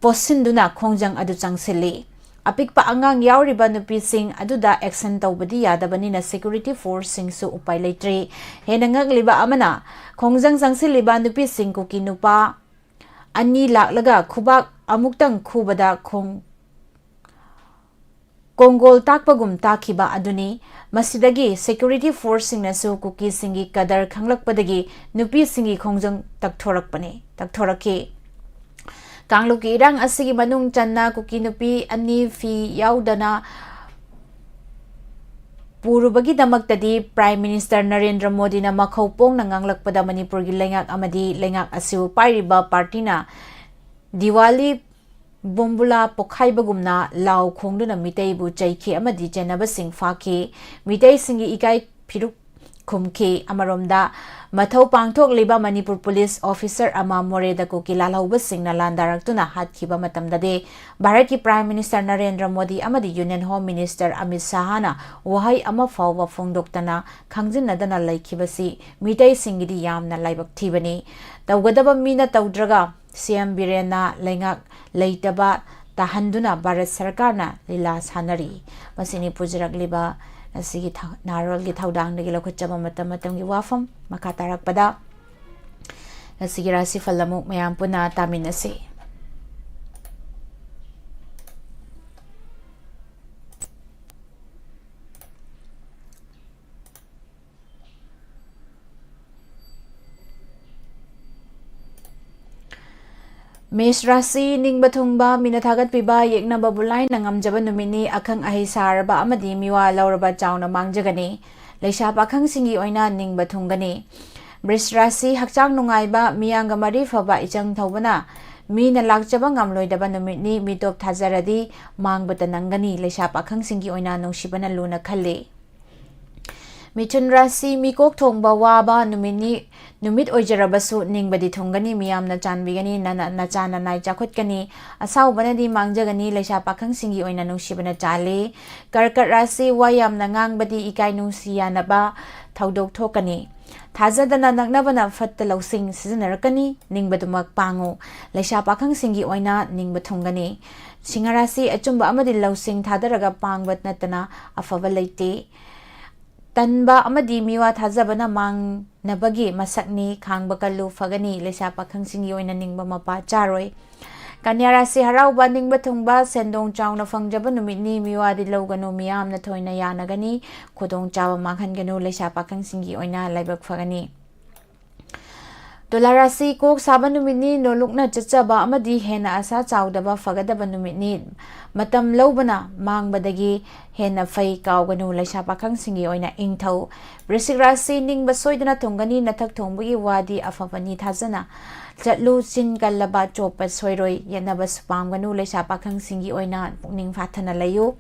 ꯄꯣꯠꯁꯤꯟꯗꯨꯅ ꯈꯣꯡꯖꯪ ꯑꯗꯨ ꯆꯪꯁꯤꯜꯂꯤ꯫ ꯑꯄꯤꯛꯄ ꯑꯉꯥꯡ ꯌꯥꯎꯔꯤꯕ ꯅꯨꯄꯤꯁꯤꯡ ꯑꯗꯨꯗ action ꯇꯧꯕꯗꯤ ꯌꯥꯗꯕꯅꯤꯅ security forceꯁꯤꯡꯁꯨ ꯎꯄꯥꯏ ꯂꯩꯇ꯭ꯔꯤ꯫ ꯍꯦꯟꯅ ꯉꯛꯂꯤꯕ ꯑꯃꯅ, ꯈꯣꯡꯖꯪ ꯆꯪꯁꯤꯜꯂꯤꯕ ꯅꯨꯄꯤꯁꯤꯡ ꯀꯨꯀꯤ ꯅꯨꯄꯥ ꯑꯅꯤ ꯂꯥꯛꯂꯒ ꯈꯨꯕꯥꯛ ꯑꯃꯨꯛꯇꯪ ꯈꯨꯕꯗ ꯈꯣꯡ-, ꯀꯣꯡꯒꯣꯜ ꯇꯥꯛꯄꯒꯨꯝ ꯇꯥꯈꯤꯕ ꯑꯗꯨꯅꯤ꯫ ꯃꯁꯤꯗꯒꯤ security forceꯁꯤꯡꯅꯁꯨ ꯀꯨꯀꯤꯁꯤꯡꯒꯤ ꯀꯗꯔ ꯈꯪꯂꯛꯄꯗꯒꯤ ꯅꯨꯄꯤꯁꯤꯡꯒꯤ ꯈꯣꯡꯖꯪ ꯇꯛꯊꯣꯔꯛꯄꯅꯤ, ꯇꯛꯊꯣꯔꯛꯈꯤ꯫ ꯀꯥꯡꯂꯨꯞꯀꯤ ꯏꯔꯥꯡ ꯑꯁꯤꯒꯤ ꯃꯅꯨꯡ ꯆꯟꯅ ꯀꯨꯀꯤ ꯅꯨꯄꯤ ꯑꯅꯤ ꯐꯤ ꯌꯥꯎꯗꯅ ꯄꯨꯔꯨꯕꯒꯤꯗꯃꯛꯇꯗꯤ Prime Minister ꯅꯔꯦꯟꯗ꯭ꯔ ꯃꯣꯗꯤꯅ ꯃꯈꯧ ꯄꯣꯡꯅ ꯉꯥꯡꯂꯛꯄꯗ ꯃꯅꯤꯄꯨꯔꯒꯤ ꯂꯩꯉꯥꯛ ꯑꯃꯗꯤ ꯂꯩꯉꯥꯛ ꯑꯁꯤꯕꯨ ꯄꯥꯏꯔꯤꯕ ꯄꯥꯔꯇꯤꯅ ꯗꯤꯋꯥꯂꯤ ꯕꯣꯝꯕꯨꯂꯥ ꯄꯣꯈꯥꯏꯕꯒꯨꯝꯅ ꯂꯥꯎ ꯈꯣꯡꯗꯨꯅ ꯃꯤꯇꯩꯕꯨ ꯆꯩꯈꯤ ꯑꯃꯗꯤ ꯆꯦꯟꯅꯕꯁꯤꯡ ꯐꯥꯈꯤ꯫ ꯃꯤꯇꯩꯁꯤꯡꯒꯤ ꯏꯀꯥꯏ ꯐꯤꯔꯨꯛ ꯈꯨꯝꯈꯤ꯫ ꯑꯃꯔꯣꯝꯗ, ꯃꯊꯧ ꯄꯥꯡꯊꯣꯛꯂꯤꯕ ꯃꯅꯤꯄꯨꯔ ꯄꯨꯂꯤꯁ officer ꯑꯃ ꯃꯣꯔꯦꯗ ꯀꯨꯀꯤ ꯂꯥꯜꯍꯧꯕꯁꯤꯡꯅ ꯂꯥꯟꯗꯥꯔꯛꯇꯨꯅ ꯍꯥꯠꯈꯤꯕ ꯃꯇꯝꯗꯗꯤ ꯚꯥꯔꯠꯀꯤ Prime Minister ꯅꯔꯦꯟꯗ꯭ꯔ ꯃꯣꯗꯤ ꯑꯃꯗꯤ Union Home Minister ꯑꯃꯤꯠ ꯁꯥꯍꯅ ꯋꯥꯍꯩ ꯑꯃ ꯐꯥꯎꯕ ꯐꯣꯡꯗꯣꯛꯇꯅ ꯈꯪꯖꯤꯟꯅꯗꯅ ꯂꯩꯈꯤꯕꯁꯤ ꯃꯤꯇꯩꯁꯤꯡꯒꯤꯗꯤ ꯌꯥꯝꯅ ꯂꯥꯏꯕꯛ ꯊꯤꯕꯅꯤ꯫ ꯇꯧꯒꯗꯕ ꯃꯤꯅ ꯇꯧꯗ꯭ꯔꯒ ꯁꯤ ꯑꯦꯝ ꯕꯤꯔꯦꯟꯅ ꯂꯩꯉꯥꯛ ꯂꯩꯇꯕ ꯇꯥꯍꯟꯗꯨꯅ ꯚꯥꯔꯠ ꯁꯔꯀꯥꯔꯅ ꯂꯤꯂꯥ ꯁꯥꯟꯅꯔꯤ꯫ ꯃꯁꯤꯅꯤ ꯄꯨꯖꯔꯛꯂꯤꯕ ꯉꯁꯤꯒꯤ ꯊ-, ꯅꯍꯥꯔꯣꯜꯒꯤ ꯊꯧꯗꯥꯡꯗꯒꯤ ꯂꯧꯈꯠꯆꯕ ꯃꯇꯝ ꯃꯇꯝꯒꯤ ꯋꯥꯐꯝ꯫ ꯃꯈꯥ ꯇꯥꯔꯛꯄꯗ ꯉꯁꯤꯒꯤ ꯔꯥꯁꯤꯐꯜ ꯑꯃꯨꯛ ꯃꯌꯥꯝ ꯄꯨꯟꯅ ꯇꯥꯃꯤꯟꯅꯁꯤ꯫ ꯃꯦꯁ ꯔꯥꯁꯤ, ꯅꯤꯡꯕ ꯊꯨꯡꯕ, ꯃꯤꯅ ꯊꯥꯒꯠꯄꯤꯕ, ꯌꯦꯛꯅꯕꯕꯨ ꯂꯥꯏꯅ ꯉꯝꯖꯕ ꯅꯨꯃꯤꯠꯅꯤ꯫ ꯑꯈꯪ ꯑꯍꯩ ꯁꯥꯔꯕ ꯑꯃꯗꯤ ꯃꯤꯋꯥ ꯂꯧꯔꯕ ꯆꯥꯎꯅ ꯃꯥꯡꯖꯒꯅꯤ꯫ ꯂꯩꯁꯥ ꯄꯥꯈꯪꯁꯤꯡꯒꯤ ꯑꯣꯏꯅ ꯅꯤꯡꯕ ꯊꯨꯡꯒꯅꯤ꯫ ꯕ꯭ꯔꯤꯁ ꯔꯥꯁꯤ, ꯍꯛꯆꯥꯡ ꯅꯨꯡꯉꯥꯏꯕ, ꯃꯤꯌꯥꯝꯒ ꯃꯔꯤ ꯐꯕ, ꯏꯆꯪ ꯊꯧꯕꯅ ꯃꯤꯅ ꯂꯥꯛꯆꯕ ꯉꯝꯂꯣꯏꯗꯕ ꯅꯨꯃꯤꯠꯅꯤ꯫ ꯃꯤꯇꯣꯞ ꯊꯥꯖꯔꯗꯤ ꯃꯥꯡꯕꯇ ꯅꯪꯒꯅꯤ꯫ ꯂꯩꯁꯥ ꯄꯥꯈꯪꯁꯤꯡꯒꯤ ꯑꯣꯏꯅ ꯅꯨꯡꯁꯤꯕꯅ ꯂꯨꯅ ꯈꯜꯂꯤ꯫ ꯃꯤꯊꯨꯟ ꯔꯥꯁꯤ, ꯃꯤꯀꯣꯛ ꯊꯣꯡꯕ ꯋꯥꯕ ꯅꯨꯃꯤꯠꯅꯤ꯫ ꯅꯨꯃꯤꯠ ꯑꯣꯏꯖꯔꯕꯁꯨ ꯅꯤꯡꯕꯗꯤ ꯊꯨꯡꯒꯅꯤ, ꯃꯤꯌꯥꯝꯅ ꯆꯥꯟꯕꯤꯒꯅꯤ, ꯅꯅ-, ꯅꯆꯥ ꯅꯅꯥꯏ ꯆꯥꯎꯈꯠꯀꯅꯤ꯫ ꯑꯁꯥꯎꯕꯅꯗꯤ ꯃꯥꯡꯖꯒꯅꯤ, ꯂꯩꯁꯥ ꯄꯥꯈꯪꯁꯤꯡꯒꯤ ꯑꯣꯏꯅ ꯅꯨꯡꯁꯤꯕꯅ ꯆꯥꯜꯂꯤ꯫ ꯀꯔꯀꯠ ꯔꯥꯁꯤ, ꯋꯥ ꯌꯥꯝꯅ ꯉꯥꯡꯕꯗꯤ ꯏꯀꯥꯏ ꯅꯨꯡꯁꯤ ꯌꯥꯅꯕ ꯊꯧꯗꯣꯛ ꯊꯣꯛꯀꯅꯤ꯫ ꯊꯥꯖꯗꯅ ꯅꯛꯅꯕꯅ ꯐꯠꯇ ꯂꯧꯁꯤꯡ ꯁꯤꯖꯤꯟꯅꯔꯛꯀꯅꯤ꯫ ꯅꯤꯡꯕꯗꯨꯃꯛ ꯄꯥꯡꯉꯨ꯫ ꯂꯩꯁꯥ ꯄꯥꯈꯪꯁꯤꯡꯒꯤ ꯑꯣꯏꯅ ꯅꯤꯡꯕ ꯊꯨꯡꯒꯅꯤ꯫ ꯁꯤꯡꯍ ꯔꯥꯁꯤ, ꯑꯆꯨꯝꯕ ꯑꯃꯗꯤ ꯂꯧꯁꯤꯡ ꯊꯥꯗꯔꯒ ꯄꯥꯡꯕ ꯅꯠꯇꯅ ꯑꯐꯕ ꯂꯩꯇꯦ꯫ ꯇꯟꯕ ꯑꯃꯗꯤ ꯃꯤꯋꯥ ꯊꯥꯖꯕꯅ ꯃꯥꯡꯅꯕꯒꯤ ꯃꯁꯛꯅꯤ꯫ ꯈꯥꯡꯕ ꯀꯜꯂꯨ, ꯐꯒꯅꯤ꯫ ꯂꯩꯁꯥ ꯄꯥꯈꯪꯁꯤꯡꯒꯤ ꯑꯣꯏꯅ ꯅꯤꯡꯕ ꯃꯄꯥ ꯆꯥꯔꯣꯏ꯫ ꯀꯟꯌꯥ ꯔꯥꯁꯤ, ꯍꯔꯥꯎꯕ, ꯅꯤꯡꯕ ꯊꯨꯡꯕ, ꯁꯦꯟꯗꯣꯡ ꯆꯥꯎꯅ ꯐꯪꯖꯕ ꯅꯨꯃꯤꯠꯅꯤ꯫ ꯃꯤꯋꯥꯗꯤ ꯂꯧꯒꯅꯨ, ꯃꯤꯌꯥꯝꯅ ꯊꯣꯏꯅ ꯌꯥꯅꯒꯅꯤ꯫ ꯈꯨꯗꯣꯡꯆꯥꯕ ꯃꯥꯡꯍꯟꯒꯅꯨ꯫ ꯂꯩꯁꯥ ꯄꯥꯈꯪꯁꯤꯡꯒꯤ ꯑꯣꯏꯅ ꯂꯥꯏꯕꯛ ꯐꯒꯅꯤ꯫ ꯇꯨꯂꯥ ꯔꯥꯁꯤ, ꯀꯣꯛ ꯁꯥꯕ ꯅꯨꯃꯤꯠꯅꯤ꯫ ꯅꯣꯂꯨꯛꯅ ꯆꯠꯆꯕ ꯑꯃꯗꯤ ꯍꯦꯟꯅ ꯑꯁꯥ ꯆꯥꯎꯗꯕ ꯐꯒꯗꯕ ꯅꯨꯃꯤꯠꯅꯤ꯫ ꯃꯇꯝ ꯂꯧꯕꯅ ꯃꯥꯡꯕꯗꯒꯤ ꯍꯦꯟꯅ ꯐꯩ꯫ ꯀꯥꯎꯒꯅꯨ꯫ ꯂꯩꯁꯥ ꯄꯥꯈꯪꯁꯤꯡꯒꯤ ꯑꯣꯏꯅ ꯏꯪꯊꯧ꯫ ꯕ꯭ꯔꯤꯁꯤꯛ ꯔꯥꯁꯤ, ꯅꯤꯡꯕ ꯁꯣꯏꯗꯅ ꯊꯨꯡꯒꯅꯤ꯫ ꯅꯊꯛ ꯊꯣꯡꯕꯒꯤ ꯋꯥꯗꯤ ꯑꯐꯕꯅꯤ꯫ ꯊꯥꯖꯅ ꯆꯠꯂꯨ꯫ ꯆꯤꯟ ꯀꯜꯂꯕ ꯆꯣꯞꯄ ꯁꯣꯏꯔꯣꯏ꯫ ꯌꯦꯠꯅꯕꯁꯨ ꯄꯥꯝꯒꯅꯨ꯫ ꯂꯩꯁꯥ ꯄꯥꯈꯪꯁꯤꯡꯒꯤ ꯑꯣꯏꯅ ꯄꯨꯛꯅꯤꯡ ꯐꯥꯊꯅ ꯂꯩꯌꯨ꯫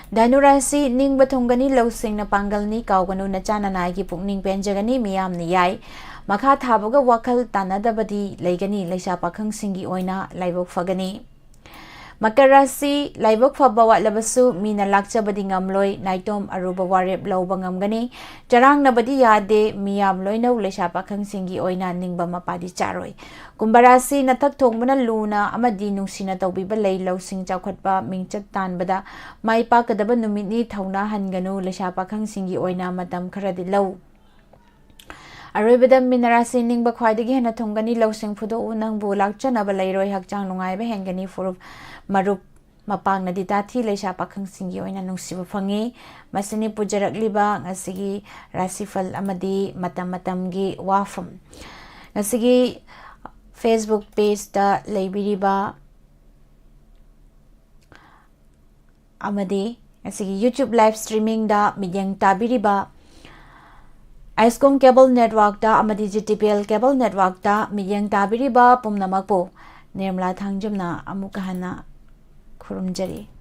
ꯙꯅꯨ ꯔꯥꯁꯤ, ꯅꯤꯡꯕ ꯊꯨꯡꯒꯅꯤ꯫ ꯂꯧꯁꯤꯡꯅ ꯄꯥꯡꯒꯜꯅꯤ꯫ ꯀꯥꯎꯒꯅꯨ꯫ ꯅꯆꯥ ꯅꯅꯥꯏꯒꯤ ꯄꯨꯛꯅꯤꯡ ꯄꯦꯟꯖꯒꯅꯤ꯫ ꯃꯤꯌꯥꯝꯅ ꯌꯥꯏ꯫ ꯃꯈꯥ ꯊꯥꯕꯒ ꯋꯥꯈꯜ ꯇꯥꯅꯗꯕꯗꯤ ꯂꯩꯒꯅꯤ꯫ ꯂꯩꯁꯥ ꯄꯥꯈꯪꯁꯤꯡꯒꯤ ꯑꯣꯏꯅ ꯂꯥꯏꯕꯛ ꯐꯒꯅꯤ꯫ ꯃꯀꯔ ꯔꯥꯁꯤ, ꯂꯥꯏꯕꯛ ꯐꯕ ꯋꯥꯠꯂꯕꯁꯨ ꯃꯤꯅ ꯂꯥꯛꯆꯕꯗꯤ ꯉꯝꯂꯣꯏ꯫ ꯅꯥꯏꯇꯣꯝ ꯑꯔꯨꯕ ꯋꯥꯔꯦꯞ ꯂꯧꯕ ꯉꯝꯒꯅꯤ꯫ ꯆꯔꯥꯡꯅꯕꯗꯤ ꯌꯥꯗꯦ꯫ ꯃꯤꯌꯥꯝ ꯂꯣꯏꯅꯧ꯫ ꯂꯩꯁꯥ ꯄꯥꯈꯪꯁꯤꯡꯒꯤ ꯑꯣꯏꯅ ꯅꯤꯡꯕ ꯃꯄꯥꯗꯤ ꯆꯥꯔꯣꯏ꯫ ꯀꯨꯝꯚ ꯔꯥꯁꯤ, ꯅꯊꯛ ꯊꯣꯡꯕꯅ ꯂꯨꯅ ꯑꯃꯗꯤ ꯅꯨꯡꯁꯤꯅ ꯇꯧꯕꯤꯕ ꯂꯩ꯫ ꯂꯧꯁꯤꯡ ꯆꯥꯎꯈꯠꯄ, ꯃꯤꯡꯆꯠ ꯇꯥꯟꯕꯗ ꯃꯥꯏ ꯄꯥꯛꯀꯗꯕ ꯅꯨꯃꯤꯠꯅꯤ꯫ ꯊꯧꯅꯥ ꯍꯟꯒꯅꯨ꯫ ꯂꯩꯁꯥ ꯄꯥꯈꯪꯁꯤꯡꯒꯤ ꯑꯣꯏꯅ ꯃꯇꯝ ꯈꯔꯗꯤ ꯂꯧ꯫ ꯑꯔꯣꯏꯕꯗ ꯃꯤꯅ ꯔꯥꯁꯤ, ꯅꯤꯡꯕ ꯈ꯭ꯋꯥꯏꯗꯒꯤ ꯍꯦꯟꯅ ꯊꯨꯡꯒꯅꯤ꯫ ꯂꯧꯁꯤꯡ ꯐꯨꯗꯣꯛꯎ꯫ ꯅꯪꯕꯨ ꯂꯥꯛꯆꯅꯕ ꯂꯩꯔꯣꯏ꯫ ꯍꯛꯆꯥꯡ ꯅꯨꯡꯉꯥꯏꯕ ꯍꯦꯟꯒꯅꯤ꯫ ꯐꯨꯔꯨꯞ ꯃꯔꯨꯞ ꯃꯄꯥꯡꯅꯗꯤ ꯇꯥꯊꯤ꯫ ꯂꯩꯁꯥ ꯄꯥꯈꯪꯁꯤꯡꯒꯤ ꯑꯣꯏꯅ ꯅꯨꯡꯁꯤꯕ ꯐꯪꯉꯤ꯫ ꯃꯁꯤꯅꯤ ꯄꯨꯖꯔꯛꯂꯤꯕ ꯉꯁꯤꯒꯤ ꯔꯥꯁꯤꯐꯜ ꯑꯃꯗꯤ ꯃꯇꯝ ꯃꯇꯝꯒꯤ ꯋꯥꯐꯝ꯫ ꯉꯁꯤꯒꯤ Facebook pageꯇ ꯂꯩꯕꯤꯔꯤꯕ ꯑꯃꯗꯤ ꯉꯁꯤꯒꯤ YouTube live streamingꯗ ꯃꯤꯠꯌꯦꯡ ꯇꯥꯕꯤꯔꯤꯕ ꯑꯥꯏꯁꯀꯣꯝ cable networkꯇ ꯑꯃꯗꯤ GTPL cable networkꯇ ꯃꯤꯠꯌꯦꯡ ꯇꯥꯕꯤꯔꯤꯕ ꯄꯨꯝꯅꯃꯛꯄꯨ ꯅꯤꯔꯃꯂꯥ ꯊꯥꯡꯖꯝꯅ ꯑꯃꯨꯛꯀ ꯍꯟꯅ ꯈꯨꯔꯨꯝꯖꯔꯤ꯫